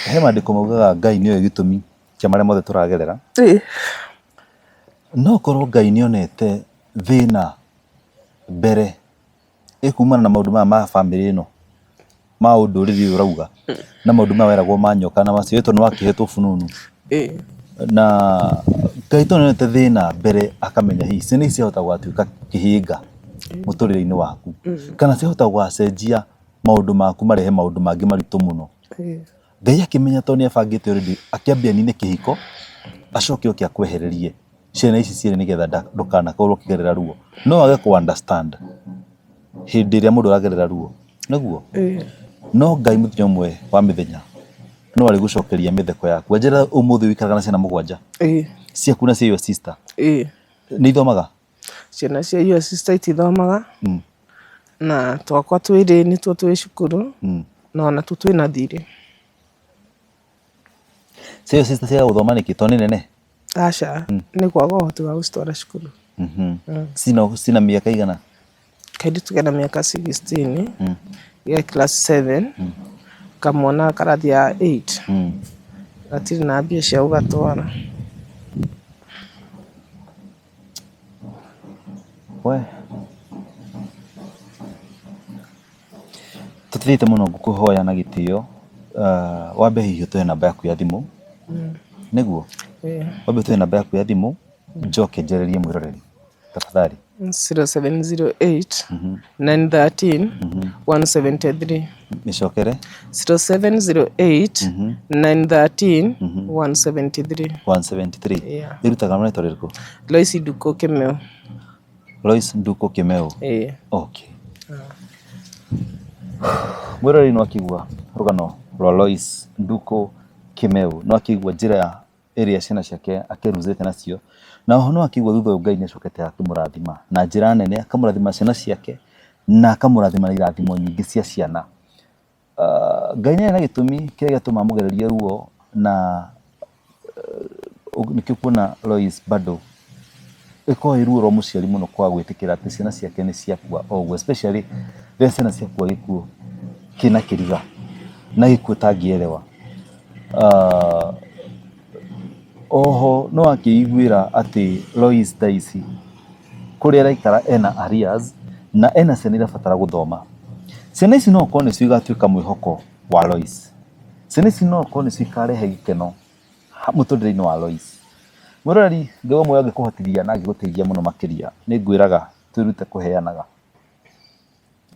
S1: he maandĩko maugaga Ngai nĩoĩ gĩtũmi kĩa marĩa mothe tũragerera. No korwo Ngai nĩonete thĩna mbere ĩkumana na maũndũ maya ma bamĩrĩ ĩno, ma ũndũrĩre ũyũ ũrauga, na maũndũ maya weragwo ma nyoka na macio tondũ nĩwakĩhetwo fununu. Na Ngai tondũ nĩonete thĩna mbere akamenya hihi ciana ici ciahota gũgatuĩka kĩhĩnga mũtũrĩre-inĩ waku, kana ciahota gũgacenjia maũndũ maku marehe maũndũ mangĩ maritũ mũno. Ngai akĩmenya tondũ nĩabangĩte already, akĩambia anine kĩhiko, acoke oke akwehererie ciana ici cierĩ nĩgetha ndũkanakorwo ũkĩgerera ruo. No wage kũ understand hĩndĩ ĩrĩa mũndũ aragerera ruo, nĩguo? No Ngai mũthenya ũmwe wa mĩthenya no arĩgũcokeria mĩtheko yaku. Anjĩra ũmũthĩ ũikaraga na ciana 7 ciaku na cia your sister, nĩ ithomaga?
S2: Ciana cia your sister itithomaga, na twakwa twĩrĩ nĩtuo twĩ cukuru, na onatuo twĩna thirĩ.
S1: Cia your sister ciaga gũthoma nĩkĩ tondũ nĩ nene?
S2: Aca, nĩ kwaga ũhoti wa gũcitwara cukuru.
S1: Cina mĩaka igana?
S2: Kairĩtu kena mĩaka 16, ge class 7, kamwana karathi ya 8, gatirĩ na mbia cia gũgatwara.
S1: We tũthiĩte mũno ngũkũhoya na gĩtĩo, wambe hihi ũtũhe namba yaku ya thimũ, nĩguo? Wambe ũtũhe namba yaku ya thimũ njoke njarĩrie mwĩroreri tafadhali.
S2: 0708 913 173.
S1: Mĩcokere.
S2: 0708 913 173.
S1: 173.
S2: Yeah.
S1: Ĩrutaga rĩtwa rĩrĩkũ?
S2: Lois Nduko Kimeu.
S1: Lois Nduko Kimeu. Okay. Mwĩroreri no akĩigua rũgano rwa Lois Nduko Kimeu, no akĩigua njĩra ĩrĩa ciana ciake akĩruzĩte nacio, na oho no akĩigua thutha ũyũ Ngai nĩ acokete akĩmũrathima na njĩra nene, akamũrathima ciana ciake na akamũrathima na irathimo nyingĩ cia ciana. Ngai nĩ arĩ na gĩtũmi kĩrĩa gĩatũma amũgererie ruo, na nĩkĩo kuona Lois bado ĩkoragwo ĩ ruo rwa mũciari mũno kwaga gwĩtĩkĩra atĩ ciana ciake nĩ ciakua o ũguo, especially rĩrĩa ciana ciakua gĩkuũ kĩna kĩriga na gĩkuũ ũtangĩerewa. Oho no akĩiguĩra atĩ Lois thaa ici kũrĩa araikara ena arrears na ena ciana irabatara gũthoma. Ciana ici no okorwo nĩcio igatuĩka mwĩhoko wa Lois. Ciana ici no okorwo nĩcio ikarehe gĩkeno mũtũrĩre-inĩ wa Lois. Mwĩroreri, Ngai wa muoyo angĩkũhotithia na angĩgũteithia mũno makĩria, nĩ ngwĩraga twĩrute kũheanaga.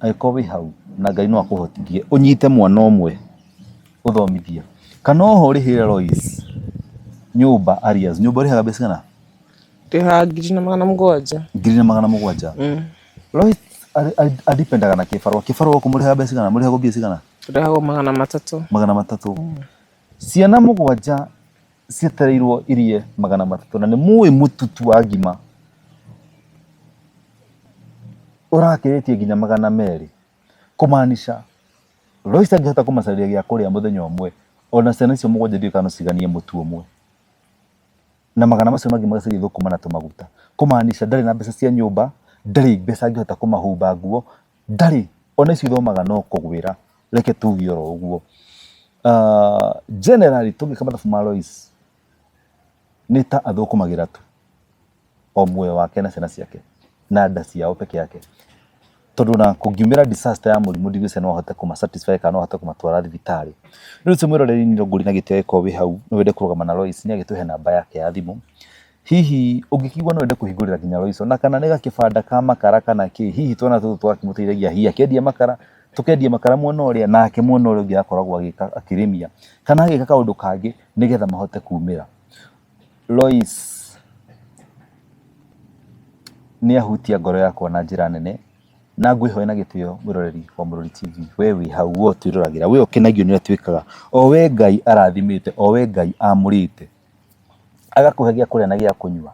S1: Angĩkorwo wĩ hau na Ngai no akũhotithie ũnyite mwana ũmwe ũthomithie, kana oho ũrĩhĩre Lois Nyũmba arrears, nyũmba ũrĩhaga mbeca cigana?
S2: Ndĩhaga 1700.
S1: 1700. Lois adipendaga na kĩbarũa. Kĩbarũa gũkũ mũrĩhaga mbeca cigana? Mũrĩhagwo mbia cigana?
S2: Tũrĩhagwo 300.
S1: 300. Ciana mũgwanja cietereirwo irie 300 na nĩ mũĩ mũtutu wa ngima ũrakĩrĩtie nginya 200, kũmaanisha Lois angĩhota kũmacarĩria gĩa kũrĩa mũthenya ũmwe, ona ciana icio mũgwanja ndiũĩ kana no ciganie mũtu ũmwe, na magana macio mangĩ magacaria thũkũma na tũmaguta, kũmaanisha ndarĩ na mbeca cia nyũmba, ndarĩ mbeca angĩhota kũmahumba nguo, ndarĩ ona icio ithomaga no kũgwĩra, reke tuge oro ũguo. Generally tũngĩka mathabu ma Lois nĩ ta athũkũmagĩra tu o muoyo wake na ciana ciake na nda ciao peke yake, tondũ ona kũngiumĩra disaster ya mũrimũ ndigwĩciria no ahote kũma satisfy kana no ahote kũmatwara thibitarĩ. Rĩu ũcio mwĩroreri nĩ ngũria na gĩtĩo angĩkorwo wĩ hau no wende kũrũgama na Lois nĩ agĩtũhe namba yake ya thimũ. Hihi ũngĩkĩigua no wende kũhingũrĩra nginya Lois ona kana nĩ gakĩbanda ka makara kana kĩ, hihi twana tũtũ tũgakĩmũteithagia hihi akĩendia makara, tũkendia makara mwena ũrĩa nake mwena ũrĩa ũngĩ agakoragwo agĩka akĩrĩmia kana agĩka kaũndũ kangĩ nĩgetha mahote kumĩra. Lois nĩ ahutia ngoro yakwa na njĩra nene na ngwĩhoya na gĩtĩo mwĩroreri wa Mũrori TV, we wĩ hau, we ũtwĩroragĩra, we ũkenagio nĩ ũrĩa twĩkaga, o we Ngai arathimĩte, o we Ngai amũrĩte agakũhe gĩa kũrĩa na gĩa kũnyua.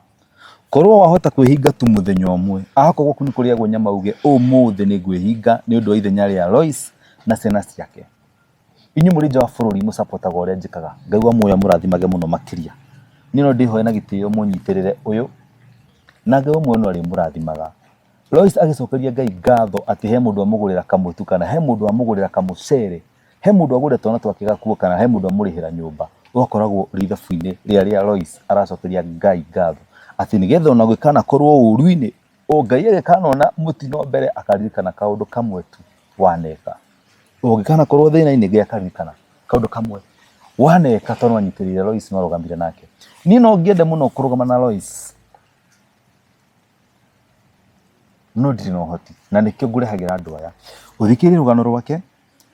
S1: Korwo wahota kwĩhinga tu mũthenya ũmwe, akorwo gwaku nĩ kũrĩagwo nyama uge ũmũthĩ nĩ ngwĩhinga nĩ ũndũ wa ithenya rĩa Lois na ciana ciake. Inyuĩ mũrĩ nja wa bũrũri mũcapotaga ũrĩa njĩkaga, Ngai wa muoyo amũrathimage mũno makĩria. Niĩ no ndĩhoe na gĩtĩo mũnyitĩrĩre ũyũ, na Ngai wa muoyo no arĩmũrathimaga. Lois agĩcokeria Ngai ngatho atĩ he mũndũ wamũgũrĩra kamũtu kana he mũndũ wamũgũrĩra kamũcere, he mũndũ wagũrĩra twana twake gakuo kana he mũndũ wamũrĩhĩra nyũmba, ũgakoragwo ũrĩ ithabu-inĩ rĩa rĩa Lois aracokeria Ngai ngatho atĩ nĩgetha ona gũkanakorwo ũru-inĩ, o Ngai agĩkanona mũtino mbere akaririkana kaũndũ kamwe tu waneka. Ũngĩkanakorwo thĩna-inĩ Ngai akaririkana kaũndũ kamwe waneka tondũ wanyitĩrĩire Lois nĩwarũgamire nake. Niĩ no ngĩende mũno kũrũgama na Lois no ndirĩ na ũhoti na nĩkĩo ngũrehagĩra andũ aya. Ũthikĩrĩrie rũgano rwake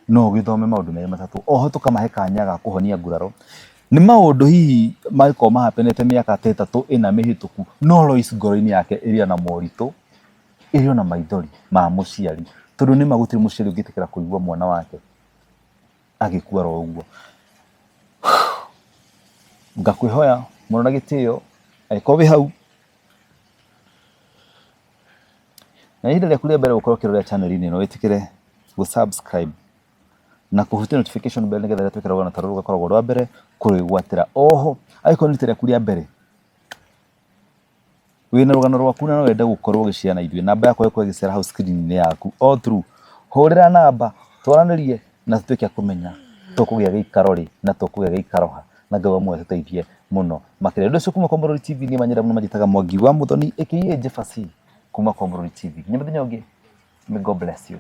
S1: no ũgĩthome maũndũ merĩ matatũ. Oho tũkamahe kanya ga kũhonia nguraro. Nĩ maũndũ hihi mangĩkorwo mahapenete mĩaka ta ĩtatũ ĩna mĩhĩtũku, no Lois ngoro-inĩ yake ĩrĩ o na moritũ, ĩrĩ o na maithori ma mũciari, tondũ nĩma gũtirĩ mũciari ũngĩtĩkĩra kũigua mwana wake agĩkua oro ũguo. Ngakwĩhoya mũno na gĩtĩo, angĩkorwo wĩ hau na ihinda rĩaku rĩa mbere gũkorwo ũkĩrora channel-inĩ ĩno, wĩtĩkĩre gũ subscribe na kũhutia notification bell nĩgetha rĩrĩa twekĩra rũgano ta rũrũ ũgakoragwo ũrĩ wa mbere kũrwĩgwatĩra. Oho angĩkorwo nĩ rita rĩaku rĩa mbere wĩna rũgano rwaku na no wende gũkorwo ũgĩshare na ithuĩ, namba yakwa ĩgũkorwo ĩgĩcera hau screen-inĩ yaku all through. Hũrĩra namba twaranĩrie na tũtuĩke a kũmenya tũkũgĩa gĩikaro rĩ na tũkũgĩa gĩikaro ha, na Ngai wa muoyo atũteithie mũno makĩria. Ũndũ ũcio kuma kwa Mũrori TV niĩ manyenda mũno manjĩtaga Mwangi wa Mũthoni aka Jefferson kuma kwa Mũrori TV. Nginya mũthenya ũngĩ, may God bless you.